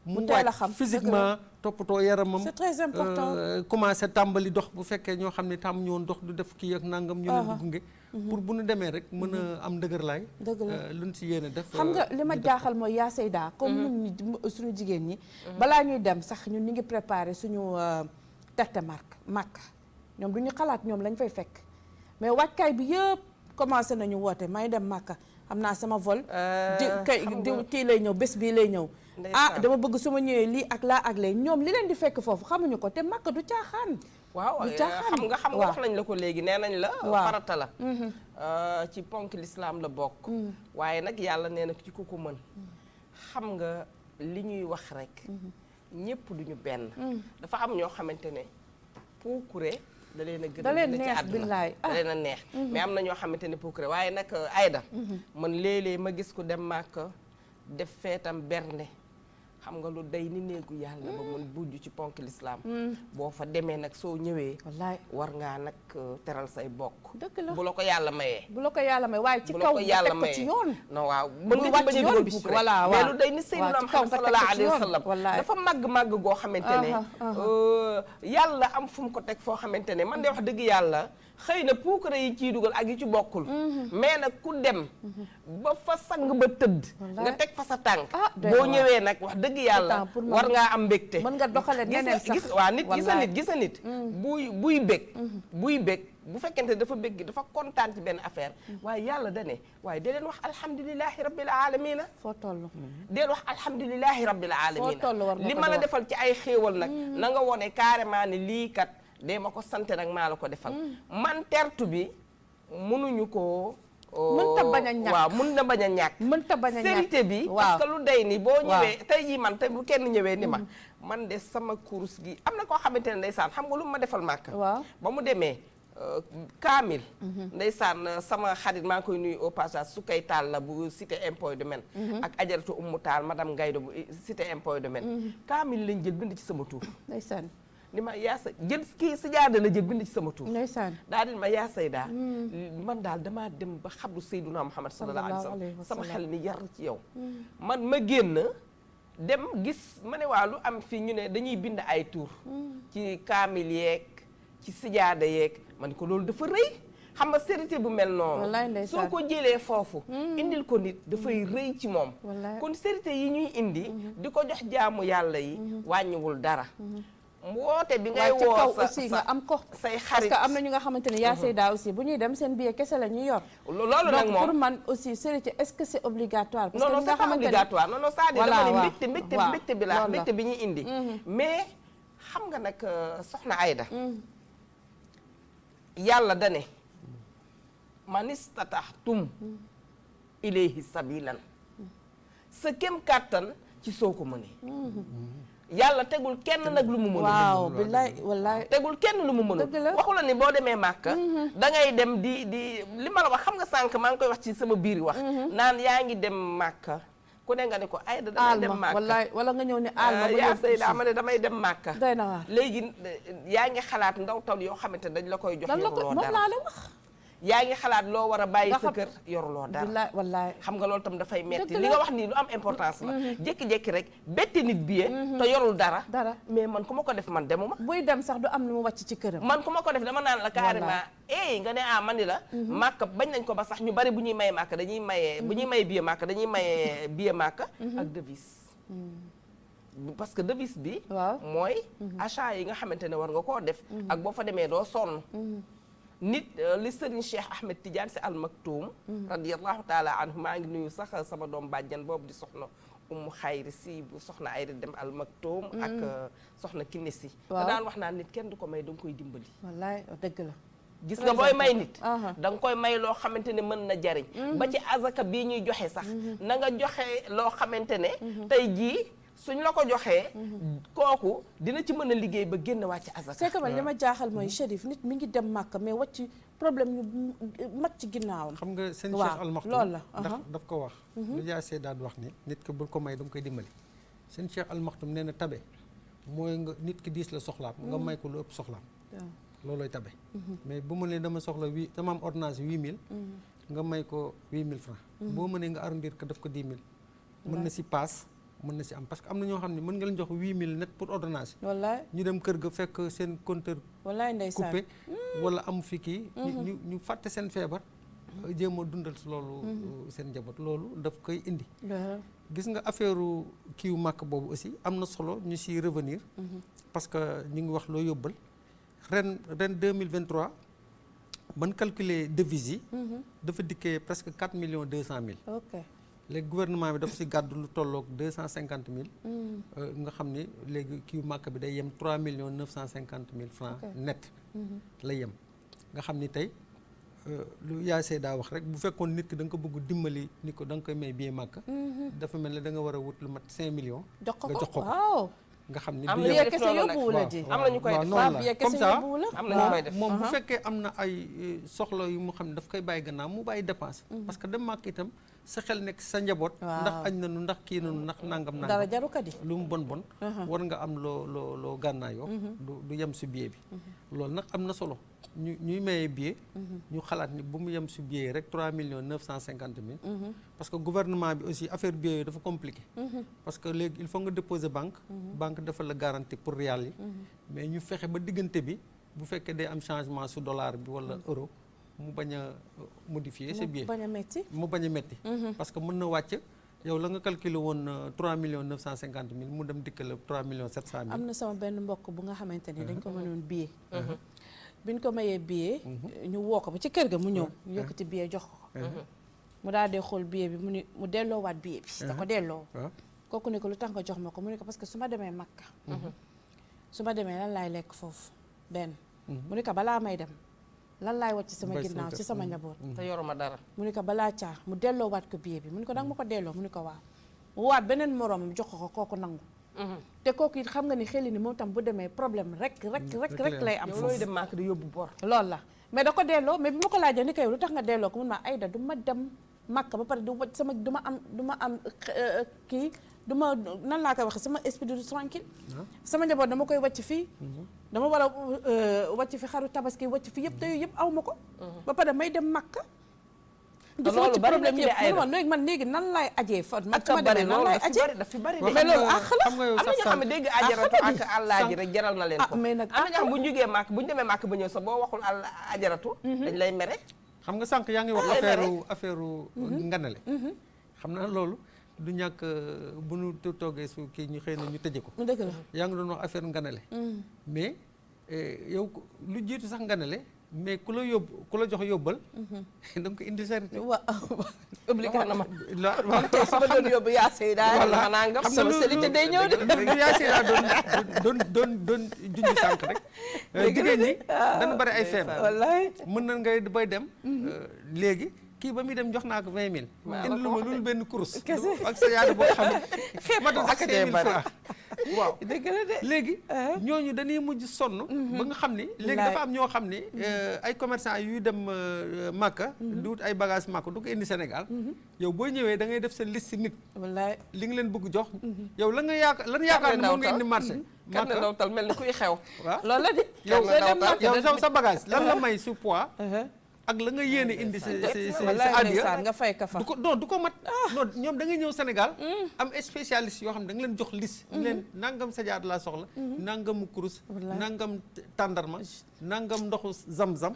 mu teel a waaj xam, physiquement toppatoo yaramam c'est très important. commencé tàmbali dox bu fekkee ñoo xam ne tàmm ñoon dox du def kii ak nangam ñu leen di gunge pour bu ñu demee rek mën a am dëgër laay Dëgg la. luñ si yéene def xam nga li ma jaaxal mooy yaa Seyda comme ñun ñi suñu jigéen ñi balaa ñuy dem sax ñun ñu ngi préparé suñu terte Màkka ñoom du ñu xalaat ñoom lañ fay fekk mais wàccaay bi yëpp commencé nañu woote may dem Màkka xam naa sama vol di kay di kii lay ñëw bés bii lay ñëw dama bëgg su ma ñëwee lii ak laa ak lay ñoom li leen di fekk foofu xamuñu ko te Màkka du caaxaan waaw du caaxaan. xam nga wax nañ la ko léegi nee nañ la Waaw. farata la ci ponk lislaam la bokk waaye nag yàlla nee na ci ku ko mën xam nga li ñuy wax rek ñépp duñu benn dafa am ñoo xamante ne puukure da leen a gën Da leen ci neex, àdduna. billaay. da leen a neex mais am na ñoo xamante ne puukure waaye nag Aïda man léeg-léeg ma gis ku dem Màkka def feetam bernde xam nga lu day ni néegu yàlla ba mun bujj ci ponk lislaam boo fa demee nag soo ñëwee wallaay war ngaa nag teral say bokk dëgg la bu la ko yàlla mayee bu la ko yàlla may waaye ci bu la kaw ko nga yàlla teg ko mayee ci yoon non waaw Bul mën nga wàcc ci bañ a yoon dugal bi, puukare voilà, mais waaw. lu day ni Seydina Waaw, ci kaw Muhammad nga teg ko sallallahu ci alayhi wa yoon, sallam wallaay. dafa màgg goo xamante ne yàlla am fu mu ko teg foo xamante ne man de wax dëgg yàlla xëy na puukare yi ciy dugal ak yi ci bokkul mais nag ku dem ba fa sang ba tëdd Wallaay. nga teg fa sa tànk doy boo na waar. ñëwee nag wax dëgg yàlla Pourtant, pour man- war ngaa am mbégte mën nga doxale neneen sax gis waa nit gisa wallaay. nit gisa nit buy bég bu fekkente dafa bég dafa kontaan ci benn affaire waaye yàlla da ne waaye da leen wax alhamdulilahi rabbil alamina foo toll deel wax alhamdulilahi rabbil alamina toll war nga li ko ma di la wax. defal ci ay xéewal nag na nga wone carrément ne lii kat dee ma ko sante nag maa la ko defal man tertu bi mënuñu ko mënta bañ a ñàkk waaw mën na bañ a ñàkk mënta bañ a ñàkk sérité bi parce que lu day ni boo ñëwee tey jii man tey bu kenn ñëwee ni ma man de sama course gi am na koo xamante ne ndeysaan xam nga lu ma defal màkk ba mu demee kaamil ndeysaan sama xarit maa ngi koy nuyu au passage su kay taal la bu cité impôt domaine ak ajaratu Umu Taal madame Gaydo bu cité impôt domaine kaamil lañ jël bind ci sama tur ndeysaan ni ma yaa sa jël kii si jaada la jël bind ci sama tur ndeysaan daal di ma yaa sayda man daal damaa dem ba xabru Seyduna Muhammad sallallahu alayhi wa sallam sama xel ni yar ci yow man ma génn dem gis ma ne waa lu am fii ñu ne dañuy bind ay tur ci kaamil yeeg ci sijaada yeeg man ko loolu dafa rëy xam nga sérité bu mel noonu soo ko jëlee foofu indil ko nit dafay rëy ci moom kon sérité yi ñuy indi di ko jox jaamu yàlla yi wàññiwul dara woote bi ngay woo kaw aussi nga am ko say xarit parce que am na ñu nga xamante ne yaa Seyda aussi bu ñuy dem seen billet kese la ñuy yor loolu nag donc moom pour man aussi sérité est-ce que c'est obligatoire parce que non c'est pas obligatoire non non c'est-à-dire dama ne mbégte bi la mbégte bi ñuy indi mais xam nga nag soxna Aïda yàlla dane man istata'tum ilayhi sabilan sa kem kàttan ci soo ko mënee yàlla tegul kenn nag lu mu mënul waaw billaay wallaay tegul kenn lu mu mënul waxu la ni boo demee Màkka da ngay dem di li ma la wax xam nga sànq maa ngi koy wax ci sama biir wax naan yaa ngi dem Màkka ku ne nga ne ko Aïda damay dem Màkka wallaay wala nga ñëw ne alma ba yaa Seyda ma ne damay dem Màkka doy na waar léegi yaa ngi xalaat ndaw tal yoo xamante dañ la koy jox yoruloo dara laa la wax yaa ngi xalaat loo war a bàyyi sa kër yoruloo dara wallaay xam nga loolu tam dafay metti li nga wax nii lu am importance la jékki-jékki rek betti nit bi te yorul dara mais man ku ma ko def man demuma buy dem sax du am lu mu wàcc ci këram man ku ma ko def dama naan la carrément nga ne man ni la màkk bañ nañ ko ba sax ñu bari bu ñuy may màkk dañuy mayee bu ñuy may billet màkk dañuy mayee billet màkk ak devise parce que devise bi mooy achat yi nga xamante ne war nga koo def ak boo fa demee doo sonn nit li Serigne Cheikh Ahmed Tidiane si Al Maktoum radiyallahu taala anhu maa ngi nuyu sax sama doom bàjjan boobu di soxna Umu Xayri si bu soxna Ayda dem Al Maktoum ak soxna Kiné si da daan wax naan nit kenn du ko may da nga koy dimbali wallaay dëgg la gis nga booy may nit da nga koy may loo xamante ne mën na jariñ ba ci azaka bii ñuy joxe sax na nga joxe loo xamante ne tey jii suñ la ko joxee kooku dina ci mën a liggéey ba génn wàcc azaka c'est que man li ma jaaxal mooy Chérif nit mi ngi dem Màkka mais wàcc problème ñu mat ci ginnaawam xam nga seen Cheikh Al Maktoum loolu la ndax daf ko wax lu yaa see daan wax ni nit ki bul ko may da nga koy dimbali seen Cheikh Al Maktoum nee na tabe mooy nga nit ki diis la soxlaam nga may ko lu ëpp soxlaam loolooy tabe mais bu ma lee dama soxla dama am ordonnance 8000 nga may ko 8000 francs boo mënee nga arrondir ko def ko 10 000 mën na si paas mën na si am parce que am na ñoo xam ne mën nga leen jox 8000 net pour ordonnance wallaay ñu dem kër ga fekk seen compteur wallaay ndeysaan coupé wala amu fi kii ñu fàtte seen feebar jéem a dundal si loolu seen njaboot loolu daf koy indi gis nga affaire kiiw màkk boobu aussi am na solo ñu si revenir parce que ñu ngi wax loo yóbbal ren 2023 ban calculer devise yi dafa dikkee presque 4.200.000 ok léegi gouvernement bi dafa si gàddu lu tolloog 250.000 nga xam ni léegi kii màkk bi day yem 3.950.000 francs net la yem nga xam ni tey lu yaa daa wax rek bu fekkoon nit ki da nga ko bëgg dimbali ni ko da nga koy may billet màkk dafa mel ne da nga war a wut lu mat 5 millions nga jox ko waaw nga xam ni am du na yem kese yóbbuwu la di am na ñu koy def comme ça am na ñu koy def moom bu fekkee am na ay soxla yu mu xam ne daf koy bàyyi gannaaw mu bàyyi dépense parce que dem màkk itam sa xel nekk sa njaboot ndax añ nanu ndax kii nanu ndax nangam dara jaru ko di lu mu bon war nga am loo gànnaayoo du yem si billet bi loolu nag am na solo ñuy mayee billet ñu xalaat ni bu mu yem si billet rek 3.950.000 parce que gouvernement bi aussi affaire billet yooyu dafa compliqué parce que léegi il faut nga déposer banque dafa la garantie pour réal yi mais ñu fexe ba diggante bi bu fekkee day am changement su dollar bi wala euro mu bañ a modifier sa billet mu bañ a metti parce que mën na wàcc yow la nga calculer woon 3.950.000 mu dem dikk la 3.700.000 am na sama benn mbokk bu nga xamante ni dañ ko mënoon billet biñ ko mayee billet ñu woo ko ba ci kër ga mu ñëw ñu yëkkati billet jox ko mu daal dee xool billet bi mu delloowaat billet bi da ko delloo kooku ne ko lu tax nga jox ma ko mu ne ko parce que su ma demee Makka su ma demee lan laay lekk foofu benn mu ne ko balaa may dem lan laay wàcc sama Bay ginnaaw sama ci sama njaboot te yoruma dara. mu ne ko balaa caa mu delloowaat ko billet bi mu ne ko danga ma ko delloo mu ne ko waaw mu waat beneen moroomam jox ko kooku nangu te kooku it xam nga ni xeli ni moom tam bu demee problème rek lay am yow looy dem màkk di yóbbu bor. loolu la mais da ko delloo mais bi ma ko laajee ni ko yow lu tax nga delloo ko mun ma Aïda du ma dem màkk ba pare du wàcc sama du ma am kii du ma nan laa koy waxee sama esprit du tranquille sama njaboot dama koy wàcc fii dama war a wàcc fi xaru tabaski wàcc fi yëpp te yooyu yëpp aw ma ko ba pare may dem màkk di fi wàcc problème yëpp man léegi man léegi nan laay ajee fa man su ma demee nan laay ajee daf fi bari mais loolu àq la xam nga yow am na ñoo xam ne dégg ajaratu ak àllaaji rek jaral na leen ko mais nag am na ñoo xam bu ñu jógee màkk bu ñu demee màkk ba ñëw sax boo waxul ajaratu dañ lay mere xam nga sànq yaa ngi wax affaire nganale xam naa loolu du ñàkk bu ñu toogee su kii ñu xëy na ñu tëje ko dëgg la yaa ngi doon wax affaire nganale mais yow lu jiitu sax nganale mais ku la jox yóbbal da nga ko indi charité obligé na ma waaw tey su ma doon yóbbu yaa sey daa xanaa nga sama sëli day ñëw de yaa sey daa doon junj sànq rek jigéen ñi dañu bari ay feebar wallaay mën na ngay bay dem léegi kii ba muy dem jox naa ko 20 000 indi lu ma loolu benn kurus ak sa yaadu boo xam ne matul sax 5 000 francs waaw dëgg la de léegi ñooñu dañuy mujj sonn ba nga xam ni léegi dafa am ñoo xam ni ay commerçant yuy dem Màkka di wut ay bagage Màkka du ko indi Sénégal yow boo ñëwee da ngay def sa liste nit wallaay li nga leen bëgg jox yow lan yaakaar ne moom nga indi marché kan ne ndaw tal mel ni kuy xew waaw loolu la di yow sa bagage lan la may su poids ak la nga yéene indi sa adiya nga fay ka fa du ko mat non ñoom da ngay ñëw Sénégal am spécialiste yoo xam ne da nga leen jox liste ñu leen nangam sajaat laa soxla nangamu kurus nangam tàndarma nangam ndoxu zam-zam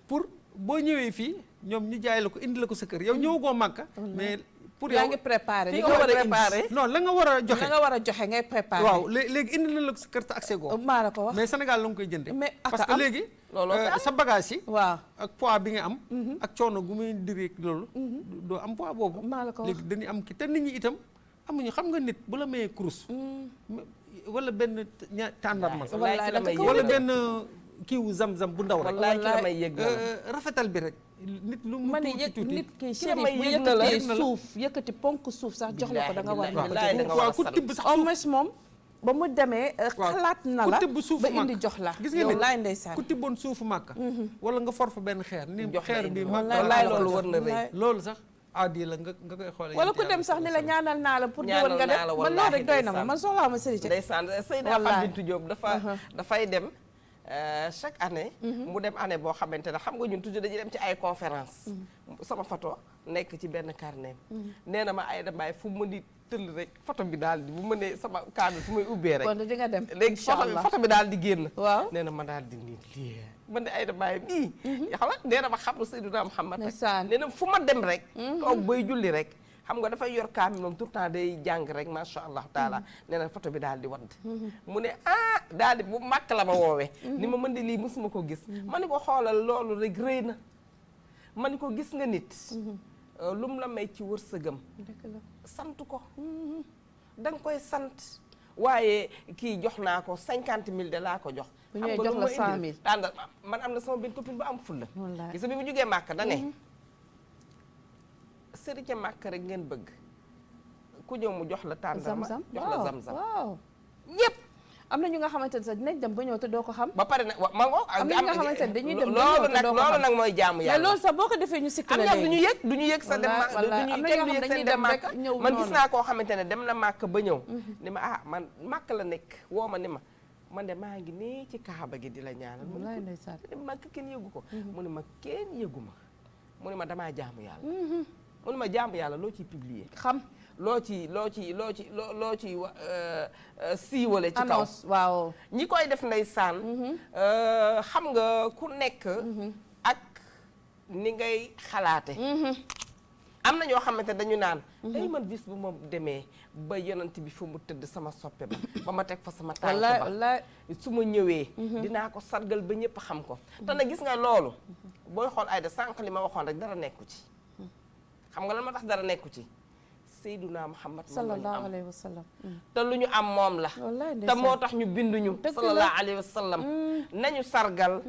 pour boo ñëwee fii ñoom ñu jaay la ko indi la ko sa kër yow ñëwagoo Màkka mais pour yow yaa ngi préparé li nga war a préparé non la nga war a joxe la nga war a joxe ngay préparé waaw léegi indi na la ko sa kër te accès goo maa la ko wax mais Sénégal la nga koy jënde mais parce que léegi sa bagage yi waaw ak poids bi nga am ak coono gu muy diri loolu doo am poids boobu maa la ko wax léegi dañuy am ki te nit ñi itam amuñu xam nga nit bu la mayee kurus wala benn tàndarma wala benn kiiwu zam-zam bu ndaw rek wallaay ki la may yëg rafetal bi rek nit lu mu tuuti nit ki ki la Chérif may bu yëg na la yëkkatee suuf yëkkati ponk suuf sax jox la ko da nga war na ko waaw ku tibb sax au moins moom ba mu demee xalaat na la ku tibb suufu ba indi jox la gis nga yow nit laay ndeysaan ku tibboon suufu Màkka wala nga for fa benn xeer ni xeer bi wallaay loolu war na rëy loolu sax aadi la nga koy xoolee wala ku dem sax ni la ñaanal naa la pour déwén nga dem man loolu rek doy na ma man soxlaa ma sëriñ ndeysaan Seyda Fatou Bintou Diop dafay dem chaque année mu dem année boo xamante ne xam nga ñun toujours dañuy dem ci ay conférence sama photo nekk ci benn carnet nee na ma Aïda Mbaye fu mu di tëll rek photo bi daal di bu mënee sama carnet fu muy ubbee rek kon di nga dem léegi photo bi daal di génn waaw nee na ma daal di nii lii man de Aïda Mbaye bii xam nga nee na ma xam Seydina Muhammad nee na fu ma dem rek toog bay julli rek xam nga dafay yor kaamil moom tout le temps day jàng rek macha allah taala nee na photo bi daal di wadd mu ne daal di bu màkk la ma woowee ni ma mën di lii mësuma ko gis ma ni ko xoolal loolu rek rëy na ma ni ko gis nga nit lu mu la may ci wërsëgam sant ko da nga koy sant waaye kii jox naa ko 50 000 de laa ko jox bu ñëwee jox la 100 000 tànda man am na sama benn copine bu am fulla gis nga bi mu jógee màkk da ne sëri ca màkk rek ngeen bëgg ku ñëw mu jox la tàndarma jox la zam-zam waaw ñëpp am na ñu nga xamante ne sax dinañ dem ba ñëw te doo ko xam ba pare nag ma ngo am na ñu nga xamante ne dañuy dem ba ñëw te doo ko xam loolu nag mooy jaamu yàlla mais loolu sax boo ko defee ñu sikk la am ñoom du ñu yëg sa dem màkk man gis naa koo xamante ne dem na màkk ba ñëw ni ma man màkk la nekk woo ma ni ma man de maa ngi nii ci kaaba gi di la ñaanal mu màkk kenn yëgu ko mu ne ma kenn yëgu ma mu ne ma damaa jaamu yàlla mu ne ma jaamu yàlla loo ciy publier xam loo ci siiwale ci kaw waaw ñi koy def ndeysaan xam nga ku nekk ak ni ngay xalaate am na ñoo xamante dañu naan ay man bis bu ma demee ba yonent bi fu mu tëdd sama soppe ba ma teg fa sama tànk ba su ma ñëwee dinaa ko sargal ba ñëpp xam ko te nag gis nga loolu booy xool Aïda sànq li ma waxoon rek dara nekku ci xam nga lan ma tax dara nekku ci Seydina Muhammad sallallahu alayhi wa sallam. te lu ñu am moom la te moo tax ñu binduñu sallallahu alayhi wa sallam nañu sargal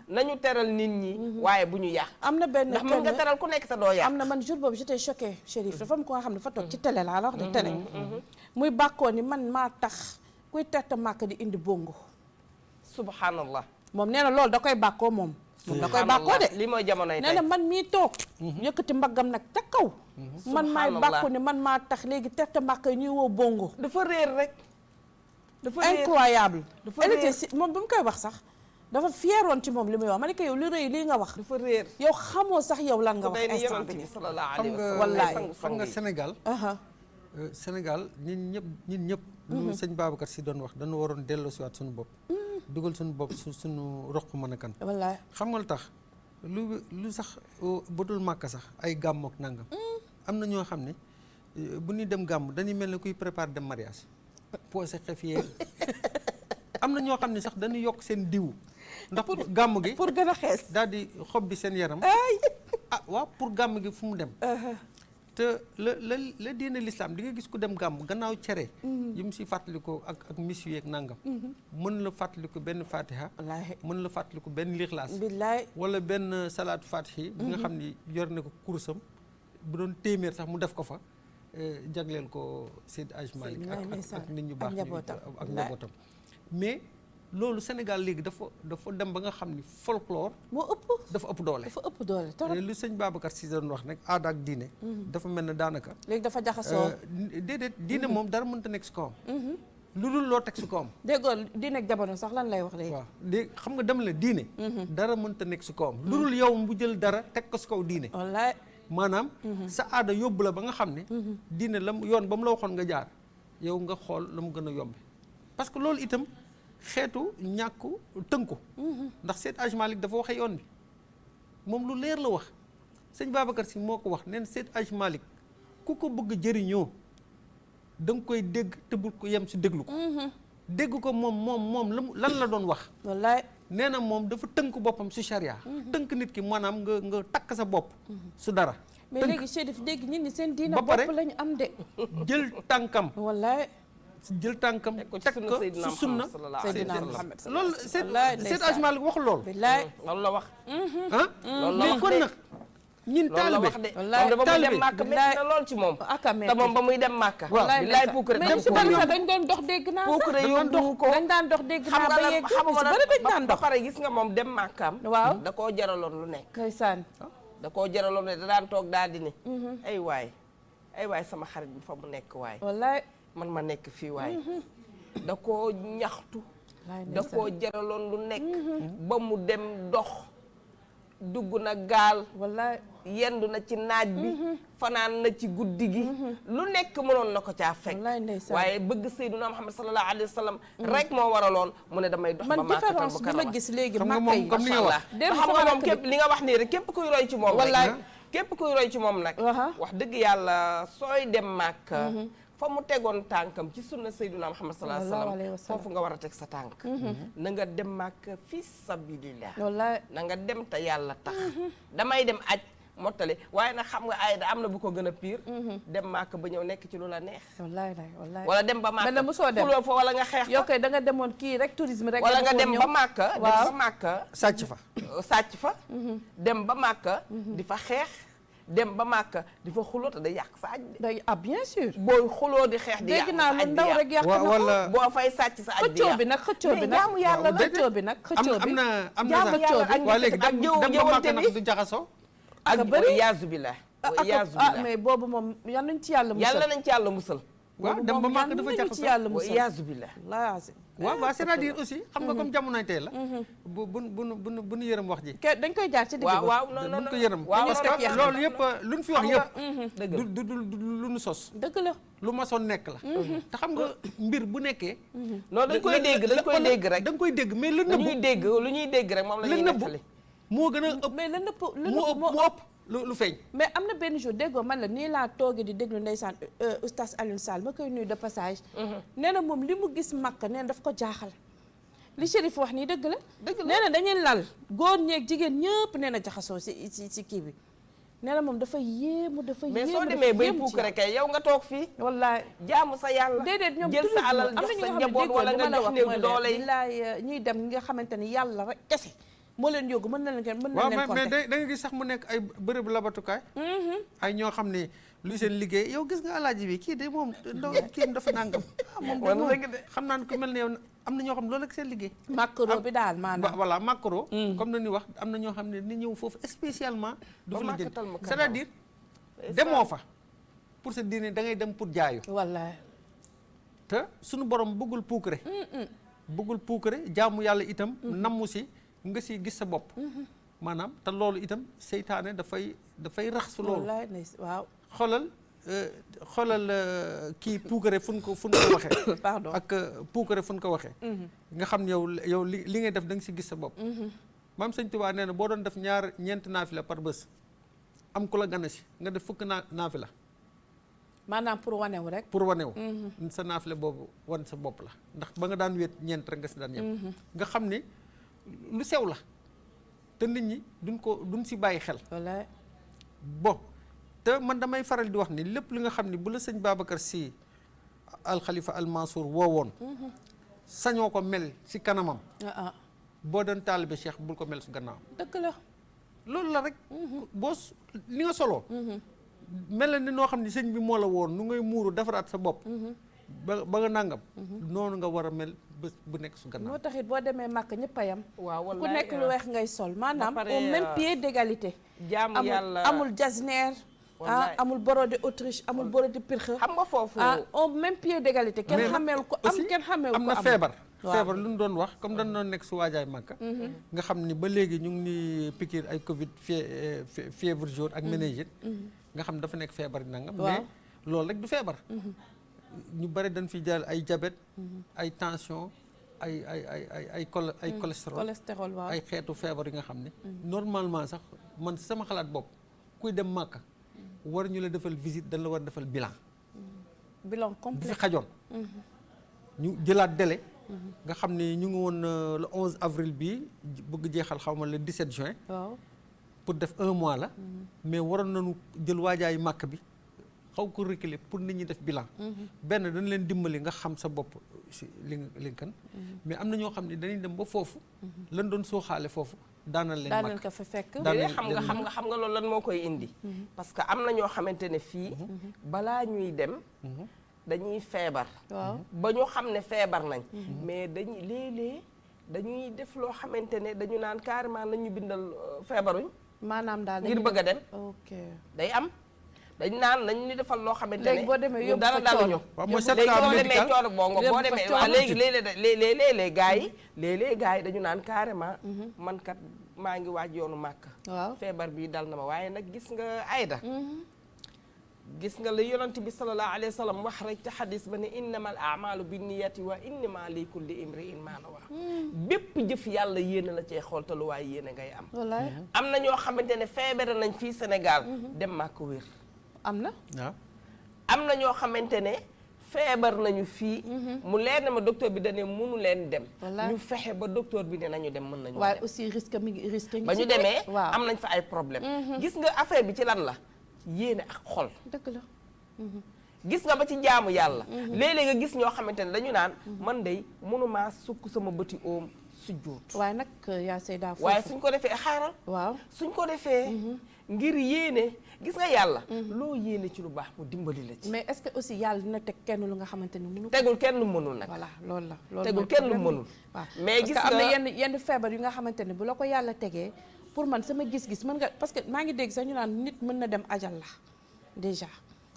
nañu teral nit ñi waaye bu ñu yàq am na benn ndax mën nga teral ku nekk te doo yàq am na man jour boobu j'étais choquée Chérif dafa am ko nga xam ne fa toog ci télé laa la wax de télé muy bàkkoo ni man maa tax kuy terte màkk di indi bongo subhanallah moom nee na loolu da koy bàkkoo moom da koy bàkkoo de li mooy jamonoy tey nee na man mii toog yëkkati mbaggam nag ca kaw man maay bàkku ne man maa tax léegi terte màkk yi ñuy woo bongo dafa réer rek dafa réer incroyable dafa elle réer était si moom bi mu koy wax sax dafa fieroon ci moom li muy wax ma ne ko yow li rëy lii nga wax dafa réer yow xamoo sax yow lan nga wax day ni instant yonent bi bi sallallahu xam alayhi wa nga sallam wallaay xam nga Sénégal Sénégal ñun ñëpp lu sëñ Babacar si doon wax dañu waroon delloo si waat suñu bopp dugal suñu bopp suñu roq mën a kan wallaay xam nga lu tax lu sax bu dul màkk sax ay gàmm ak nangam am na ñoo xam ne bu ñuy dem gàmm dañuy mel ne kuy préparer dem mariage poosé xef yeeg am na ñoo xam ne sax dañuy yokk seen diw ndax gàmm gi pour gën a xees daal di xob bi seen yaram waaw pour gàmm gi fu mu dem te la diine l'islam di nga gis ku dem gàmm gannaaw cere yi mu si fàttaliku ak miss yeeg nangam mën la fàttaliku benn fatiha mën la fàttaliku benn lixlaas billaay wala benn salaatu fatihi bi nga xam ni yor na ko kursam bu doon téeméer sax mu def ko fa jagleel ko Seydi Hadji Malick ak nit ñu baax ak njabootam mais loolu Sénégal léegi dafa dem ba nga xam ni folklore moo ëpp dafa ëpp doole torop lu sëñ Babacar si doon wax nag aada ak diine dafa mel ne daanaka léegi dafa jaxasoo déedéet diine moom dara mënta nekk si kawam lu dul loo teg si kawam déggoo diine ak jamono sax lan lay wax léegi waaw léegi xam nga dem la diine dara mënta nekk si kawam lu dul yow mu jël dara teg ko si kaw diine wallaay maanaam sa aada yóbbu la ba nga xam ne diine la yoon ba mu la waxoon nga jaar yow nga xool la mu gën a yombe parce que loolu itam xeetu ñàkku tënku ndax Seydi Hadji Malick dafa waxee yoon bi moom lu leer la wax sëñ Babacar si moo ko wax neen Seydi Hadji Malick ku ko bëgg jëriñoo da nga koy dégg te bul ko yem si déglu ko dégg ko moom lan la doon wax wallaay nee na moom dafa tënk boppam si charia tënk nit ki maanaam nga takk sa bopp su dara mais léegi Chérif dégg nit ñi seen diina ba pare bopp lañu am de jël tànkam wallaay jël tànkam teg ko su sunna Seydina Muhammad loolu Seydi Hadji Malick waxul loolu billaay loolu la wax loolu la wax kon nag ñin taalibe wallaay ba muy dem màkk métti na lool ci moom te moom ba muy dem màkk billaay puukare mais si bari sax dañ doon dox dégg naa puukare yóbbu ko dañ daan dox dégg naa ba yegg si bari dañ daan dox ba pare gis nga moom dem màkkaam waaw da koo jaraloon lu nekk ndeysaan da koo jaraloon ne da daan toog daal di ni ay waay sama xarit bi fa mu nekk waay wallaay man ma nekk fii waay da koo ñaxtu da koo jaraloon lu nekk ba mu dem dox dugg na gaal wallaay yendu na ci naaj bi fanaan na ci guddi gi lu nekk mënoon na ko caa fekk waaye bëgg Seydina Muhammad sallallahu alayhi wa sallam rek moo waraloon mu ne damay dox ba man différence bi ma gis léegi Makka yi comme ni nga wax xam nga moom képp li nga wax nii rek képp kuy roy ci moom wallaay képp kuy roy ci moom nag wax dëgg yàlla sooy dem Makka fa mu tegoon tànkam ci sunna Seydina Muhammad sallallahu alayhi wa sallam foofu nga war a teg sa tànk na nga dem Makka fi sabilillah na nga dem te yàlla tax damay dem aj mottali waaye nag xam nga ay da am na bu ko gën a pire dem Makka ba ñëw nekk ci lu la neex wallaay wala dem ba Makka fuloo fa wala nga xeex yow kay da nga demoon kii rek tourisme rek wala nga dem ba Makka sàcc fa dem ba Makka di fa xeex dem ba Makka di fa xuloo te day yàq sa aj day bien sûr booy xuloo di xeex di yàq dégg naa lu ndaw rek yàq na ko boo fay sàcc sa aj di yàq xëccoo bi nag jaamu yàlla la xëccoo bi nag am na waa léegi dem ba Makka nag du jaxasoo ak bëri yaazu billah mais boobu moom yal nañ ci yàlla musal waaw dem ba Makka dafa jaxasoo yaazu billah waaw c'est-à-dire aussi xam nga comme jamonoy tey la bu nu yërëm wax ji dañ koy jaar ci digg waaw buñ ko yërëm parce que loolu yëpp luñ fi wax yëpp du lu nu sos dëgg la lu masoon nekk la te xam nga mbir bu nekkee non dañ koy dégg rek da nga koy dégg mais lu ñuy dégg rek moom la ñuy nettali moo gën a ëpp mais la nëpp moo ëpp lu feeñ mais am na benn jour déggoo man la nii laa toogee di déglu ndeysaan oustaz Alioune Sall ma koy nuyu de passage nee na moom li mu gis Makka nee na daf ko jaaxal li Chérif wax nii dëgg la nee na dañuy lal góor ñeeg jigéen ñëpp nee na jaxasoo si kii bi nee na moom dafa yéemu dafa yéemu mais soo demee bay puukare kay yow nga toog fii wallaay jaamu sa yàlla déedéet ñoom jël sa alal jox sa njaboot wala nga jox néew di doole yi billaay ñuy dem ñi nga xamante ni yàlla rek kese moo leen yóbbu mën na leen mën na waaw leen mais da nga gis sax mu nekk ay bërëb labatukaay ay ñoo xam ne lu seen liggéey yow gis nga alaaji bi kii de moom kii dafa nangam moom xam naa ne ku mel ne yow am na ñoo xam ne loolu ak seen liggéey macro bi daal maanaam voilà macro comme na ni wax am na ñoo xam ne ni ñëw foofu spécialement du fa la jël c'est-à-dire demoo fa pour sa diine da ngay dem pour jaayu wallaay te suñu borom bëggul puukare bëggul puukare jaamu yàlla itam nammu si nga si gis sa bopp maanaam te loolu itam seytaane dafay rax su loolu waaw xoolal kii puukare fu ñu ko waxee pardon ak puukare fu ñu ko waxee nga xam ne yow li ngay def da nga si gis sa bopp maam sëñ Tuubaa nee na boo doon def ñeent naafila par bés am ku la gana si nga def fukk naafila maanaam pour wanewu rek pour wanewu sa naafila boobu wan sa bopp la ndax ba nga daan wéet ñeent rek nga si daan yem nga xam ni lu sew la te nit ñi duñ si bàyyi xel wallaay bon te man damay faral di wax ni lépp li nga xam ni bu la sëñ Babacar Sy Al Khalifa Al Mansour woowoon sañoo ko mel si kanamam boo doon taalibe Cheikh bul ko mel su gannaawam dëgg la loolu la rek boo li nga soloo mel na ni noo xam ni sëñ bi moo la woon nu ngay muuru defaraat sa bopp ba nga nàngam noonu nga war a mel bés bu nekk su gannaaw moo taxit boo demee màkk ñëpp a yam waaw ku nekk lu weex ngay sol maanaam au même pied d'égalité jaamu yàlla amul jasner amul borode Autriche amul borode Pirxe xam nga foofu au même pied d'égalité kenn xameelu ko am kenn xameelu ko am na feebar lu ñu doon wax comme dañ doon nekk su waajaay màkka nga xam ni ba léegi ñu ngi ni piqûre ay Covid fièvre jaune ak méningite nga xam dafa nekk feebar nangam mais loolu rek du feebar ñu bari dañ fi jël ay diabète ay tension ay cholestérol waaw ay xeetu feebar yi nga xam ne normalement sax man sama xalaat bopp kuy dem màkka war ñu la defal visite dañ la war defal bilan complet bu fi xajoon ñu jëlaat délai nga xam ne ñu ngi woon le 11 avril bi bëgg jeexal xaw ma le 17 juin waaw pour def 1 mois la mais waroon nañu jël waajaayu màkk bi xaw ko reculer pour nit ñi def bilan benn dañ leen dimbali nga xam sa bopp si li kan mais am na ñoo xam ne dañuy dem ba foofu lan doon sooxaale foofu daanal leen màkk ko fa fekk xam nga loolu lan moo koy indi parce que am na ñoo xamante ne fii balaa ñuy dem dañuy feebar ba ñu xam ne feebar nañ mais dañuy léeg-léeg dañuy def loo xamante ne dañu naan carrément nañu bindal feebaruñ maanaam daal ngir bëgg a dem day am dañ naan nañ ñu defal loo xamante ne boo demee yóbbu dara daluñu léegi boo demee cooro bongo boo demee waaw léegi léeg-léeg gars yi dañu naan carrément man kat maa ngi waaj yoonu màkk feebar bi dal na ma waaye nag gis nga Ayda gis nga la yonent bi sallallahu alayhi wa sallam wax rek ci xadis ba ne innama al amalu bi niyati wa innama li kulli imri'in ma nawa bépp jëf yàlla yéene la cee xool te lu waaye yéene ngay am am na ñoo xamante ne feebar nañ fii Sénégal dem màkk wér am na am na ñoo xamante ne feebar nañu fii mu leer na ma docteur bi dane mënu leen dem ñu fexe ba docteur bi ne nañu dem mën nañu waaye aussi risque ba ñu demee am nañ fa ay problème gis nga affaire bi ci lan la yéene ak xol dëgg la gis nga ba ci jaamu yàlla léeg-léeg nga gis ñoo xamante ne dañu naan man day mënumaa sukk sama bëti oom sujjóot waaye nag yaa Seyda foofu waaye suñ ko defee xaaral waaw suñ ko defee ngir yéene gis nga yàlla loo yéene ci lu baax mu dimbali la ci mais est-ce que aussi yàlla dina teg kenn lu nga xamante ni mënu tegul kenn lu mënul nag voilà loolu la tegul kenn lu mënul waaw mais gis nga am na yenn feebar yu nga xamante ne bu la ko yàlla tegee pour man sama gis-gis mën nga parce que maa ngi dégg sax ñu naan nit mën na dem ajal la déjà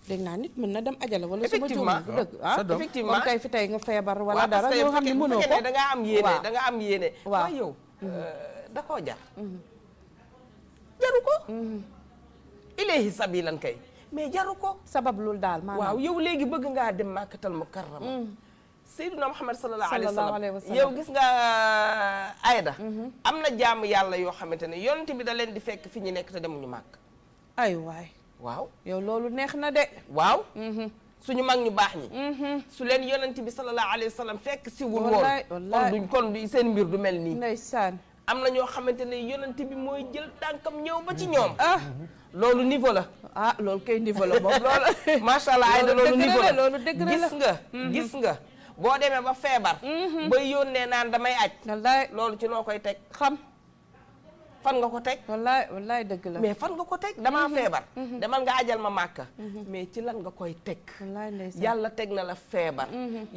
dégg naa nit mën na dem ajal la wala sama juum du dëgg effectivement comme tey fi tey nga feebar wala dara ñoo xam ne mënoo ko da ngaa am yéene da nga am yéene waaw yow da koo jar jaru ko ilayhi sabilan kay mais jaru ko sabab loolu daal maanaam waaw yow léegi bëgg ngaa dem màkkatal mukarrama Seydina Muhammad sallallahu alayhi wa sallam yow gis nga Ayda am na jaamu yàlla yoo xamante ne yonent bi da leen di fekk fi ñu nekk te demuñu màkk ay waay waaw yow loolu neex na de waaw suñu mag ñu baax ñi su leen yonent bi sallallahu alayhi wa sallam fekk si wul woon kon du seen mbir du mel nii ndeysaan am na ñoo xamante ne yonent bi mooy jël tànkam ñëw ba ci ñoom loolu niveau la. ah loolu kay niveau la moom loolu. macha allah Aïda loolu niveau la loolu dëgg la gis nga boo demee ba feebar. bay yónnee naan damay aj. wallaay loolu ci loo koy teg. xam. fan nga ko teg. wallaay dëgg la. mais fan nga ko teg damaa feebar. demal nga ajal ma màkka. mais ci lan nga koy teg. wallaay ndeysaan yàlla teg na la feebar.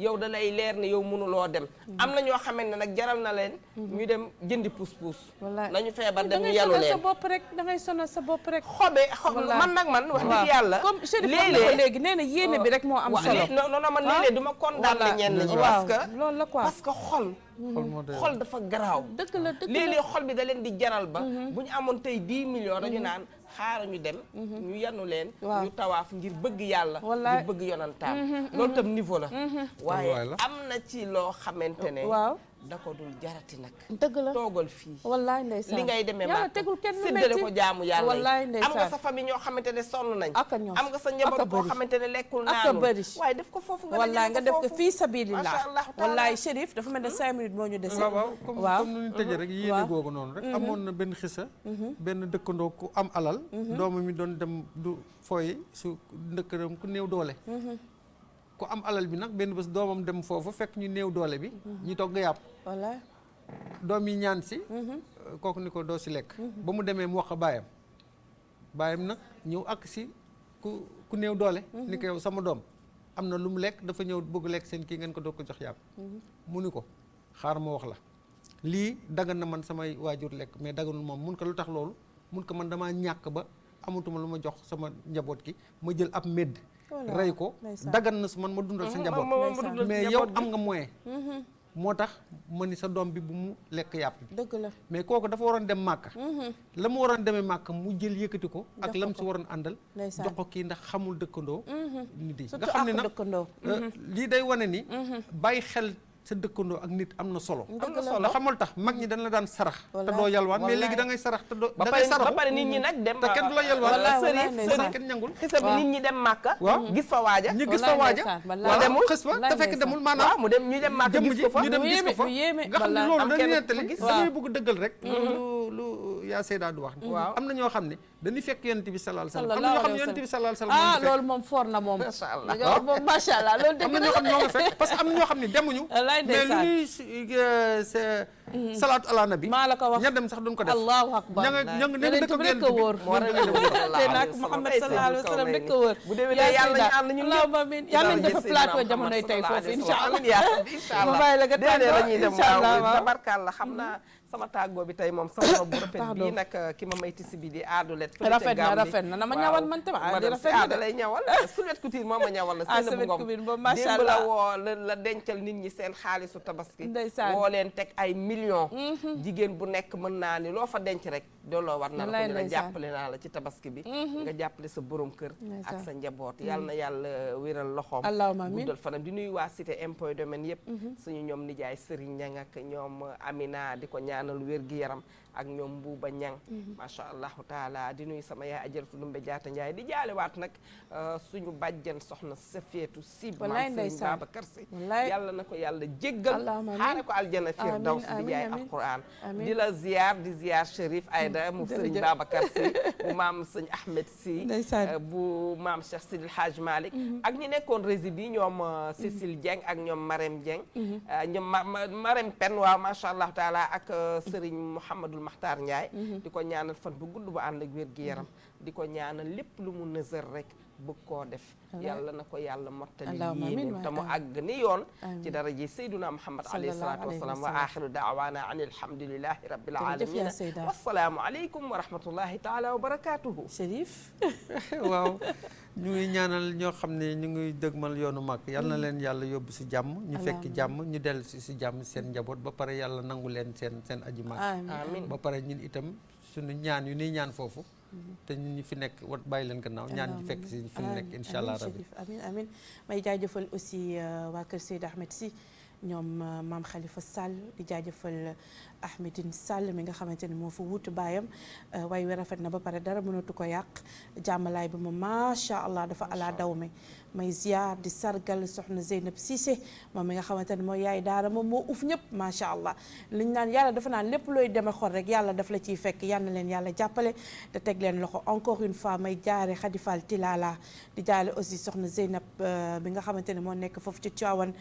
yow da lay leer ne yow mënuloo dem. am na ñoo xamante ne nag jaral na leen. ñu dem jëndi puus-puus. wallaay nañu feebar dem ñu yelu da ngay sonal leen. sa bopp rek da ngay sonal sa bopp rek. man wax dëgg yàlla. comme Chérif wax na ko léegi nee na yéene bi rek moo am solo. non man léeg-léeg du ma condamné ñenn ñi. waaw loolu la quoi parce que xol dafa garaaw. dëgg la léeg-léeg xol bi da leen di jaral ba. bu ñu amoon tey 10 millions dañu naan xaaral ñu dem. ñu yanu leen. ñu tawaaf ngir bëgg yàlla. ngir bëgg yonantaam. loolu tam niveau la. waaye am na ci loo xamante ne. waaw da ko dul jarati nag. dëgg la toogal fii. wallaay ndeysaan li ngay demee yàlla tegul kenn lu séddale ko jaamu yàlla wallaay yi. ndeysaan am nga sa famille ñoo xamante ne sonn nañ. ak ñoom am nga sa njaboot boo xamante ne lekkul naanul. waaye def ko foofu wallaay nga def ko fii sabilillah. macha allah wallaay Chérif dafa mel ne 5 minutes moo ñu dese. waaw comme nu ñu tëjee rek yéene googu noonu rek. amoon na benn xisa. benn dëkkandoo ku am alal. doomam mi doon dem du fooy su ndëkkëram ku néew doole. ku am alal bi nag benn bés doomam dem foofu fekk ñu néew doole bi. ñu togg yàpp. wallaay. doom yi ñaan si. kooku ni ko doo si lekk. ba mu demee mu wax baayam. baayam nag ñëw ak si ku néew doole. ni ko yow sama doom am na lu mu lekk dafa ñëw bëgg lekk seen kii ngeen ko doog ko jox yàpp. mu ni ko xaar ma wax la lii dagan na man samay waajur lekk mais daganul moom mun ko lu tax loolu mun ko man damaa ñàkk ba amatuma lu ma jox sama njaboot ki ma jël ab medd. rey ko dagan na su man ma dundal sa njaboot. mais yow am nga moyen. moo tax ma ni sa doom bi bu mu lekk yàpp bi. dëgg la mais kooku dafa waroon dem màkka. la mu waroon demee màkka mu jël yëkkati ko. ak lam si waroon àndal. jox ko kii ndax xamul dëkkandoo. nit yi nga xam ne nag lii day wane ni. bàyyi xel sa dëkkandoo ak nit am na solo. ndax xamul tax mag ñi dañ la daan sarax. te doo yalwaan mais léegi da ngay sarax te doo. da ngay saraxu ba pare nit ñi nag dem. te kenn du la yalwaan sëriñ kenn ñangul. xisa bi nit ñi dem màkka. waaw gis fa waaja. ñu gis fa waaja. demul xës fa te fekk demul maanaam. mu dem ñu dem màkka gis ko fa ñu dem gis ko fa nga xam ne loolu dañuy nettali dañuy bëgg dëggal rek. lu yaa Seyda du wax. am na ñoo xam ne dañuy fekk yonent bi sallallahu alayhi wasallam. am na ñoo xam ne yonent bi sallallahu alayhi wasallam. loolu moom for na moom. macha allah moom macha allah loolu dëgg am na ñoo xam ne ñoo nga fekk parce que am na ñoo xam ne demuñu. mais lu ñuy salaatu ala nabi. maa la ko wax ña dem sax duñ ko def. allahu akbar ña nga dëkk ak yonent bi wóor. moo te nag Muhammad sallallahu alayhi wasallam rek ko wóor. bu déwénee yàlla ñu ànd ñun ñëpp. amiin yàlla ñu def plateau jamonoy tey foofu incha allah. incha allah ma bàyyi la nga tàggoo la ñuy dem incha allah waaw tabarkalla xam naa sama tàggoo bi tey moom sama robe bu rafet bii nag ki ma may tisi bi di aadulet rafet na ma ñawal man tam di rafet na da lay ñawal Sulet Couture moom ma ñawal la seen bu ngom macha démb la allah woo la dencal nit ñi seen xaalisu tabaski ndeysaan woo leen teg ay millions jigéen bu nekk mën naa ni loo fa denc rek dooloo war na la ko la jàppale naa la ci tabaski bi nga jàppale sa borom kër ak sa njaboot yàlla na yàlla wéral loxoom allahumma amiin guddal fanam di nuyu waa cité impôt domaine yëpp suñu ñoom nijaay Serigne Ñang ak ñoom Amina di ko ñaanal wér gi yaram ak ñoom Mbuuba Ñang macha allahu taala di nuyu sama yaay ajaratu Lumbe Jaata Njaay di jaalewaat nag suñu bàjjen soxna Safiyatu Si maam Serigne Babacar Si yàlla na ko yàlla jéggal xaare ko aljana firdaws di jaay alquran di la ziar di ziar Chérif Aïda mu Serigne Babacar Si bu maam sëñ Ahmed Si bu maam Cheikh Sidil Hadj Malick ak ñi nekkoon rési bi ñoom Cécile Dieng ak ñoom Marème Dieng ñoom Marème Pen waaw macha allahu taala ak Serigne Mouhamadul Makhtar Ndiaye di ko ñaanal fan bu gudd bu ànd ak wér gi yaram di ko ñaanal lépp lu mu nësër rek bëgg koo def yàlla na ko yàlla mottali yéenéem te mu àgg ni yoon ci daraje Seyduna Muhammad alayhi salaatu wasalaam wa axiru daawaana an alhamdulilahi rabbil alamin wassalaamu aleykum wa rahmatullahi taala wa barakatuhu Chérif waaw ñu ngi ñaanal ñoo xam ne ñu ngi dëgmal yoonu mag yal na leen yàlla yóbbu si jàmm ñu fekk jàmm ñu dellu si jàmm seen njaboot ba pare yàlla nangu leen seen aji mag amiin ba pare ñun itam suñu ñaan yu nuy ñaan foofu te ñun ñu fi nekk wat bàyyi leen gannaaw ñaan ñu fekk si fi mu nekk incha allah rabbi amiin amiin may jaajëfal aussi waa kër Seydi Ahmed Sy ñoom maam Khalifa Sall di jaajëfal Ahmedine Sall mi nga xamante ni moo fa wuutu baayam way wi rafet na ba pare dara mënatu ko yàq jàmmalaay bi moom macha allah dafa ala daw mi may ziar di sargal soxna Zeynab Cissé moom mi nga xamante ne mooy yaay daara moom moo uf ñëpp macha allah liñ naan yàlla dafa naan lépp looy deme xol rek yàlla daf la ciy fekk yal na leen yàlla jàppale te teg leen loxo encore une fois may jaare Khadifal Tilala di jaale aussi soxna Zeynab bi nga xamante ne moo nekk foofu ci Tivaouane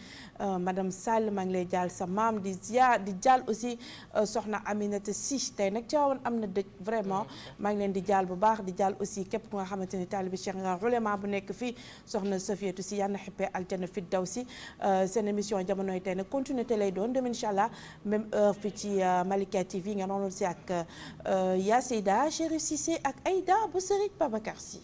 madame Sall maa ngi lay jaal sa maam di ziar di jaal aussi soxna Aminata Sy tey nag Tivaouane am na dëj vraiment maa ngi leen di jaal bu baax di jaal aussi képp ku nga xamante ni taalibi Cheikh nga ulama bu nekk fii soxna Safiyatu Si yàlla na xippee aljana fi daw si seen émission jamonoy tey nag continuité lay doon dem incha allah même heure fii ci Malika TV nga noonu si ak Yacida Chérif Cissé ak Aïda bu Serigne Babacar Sy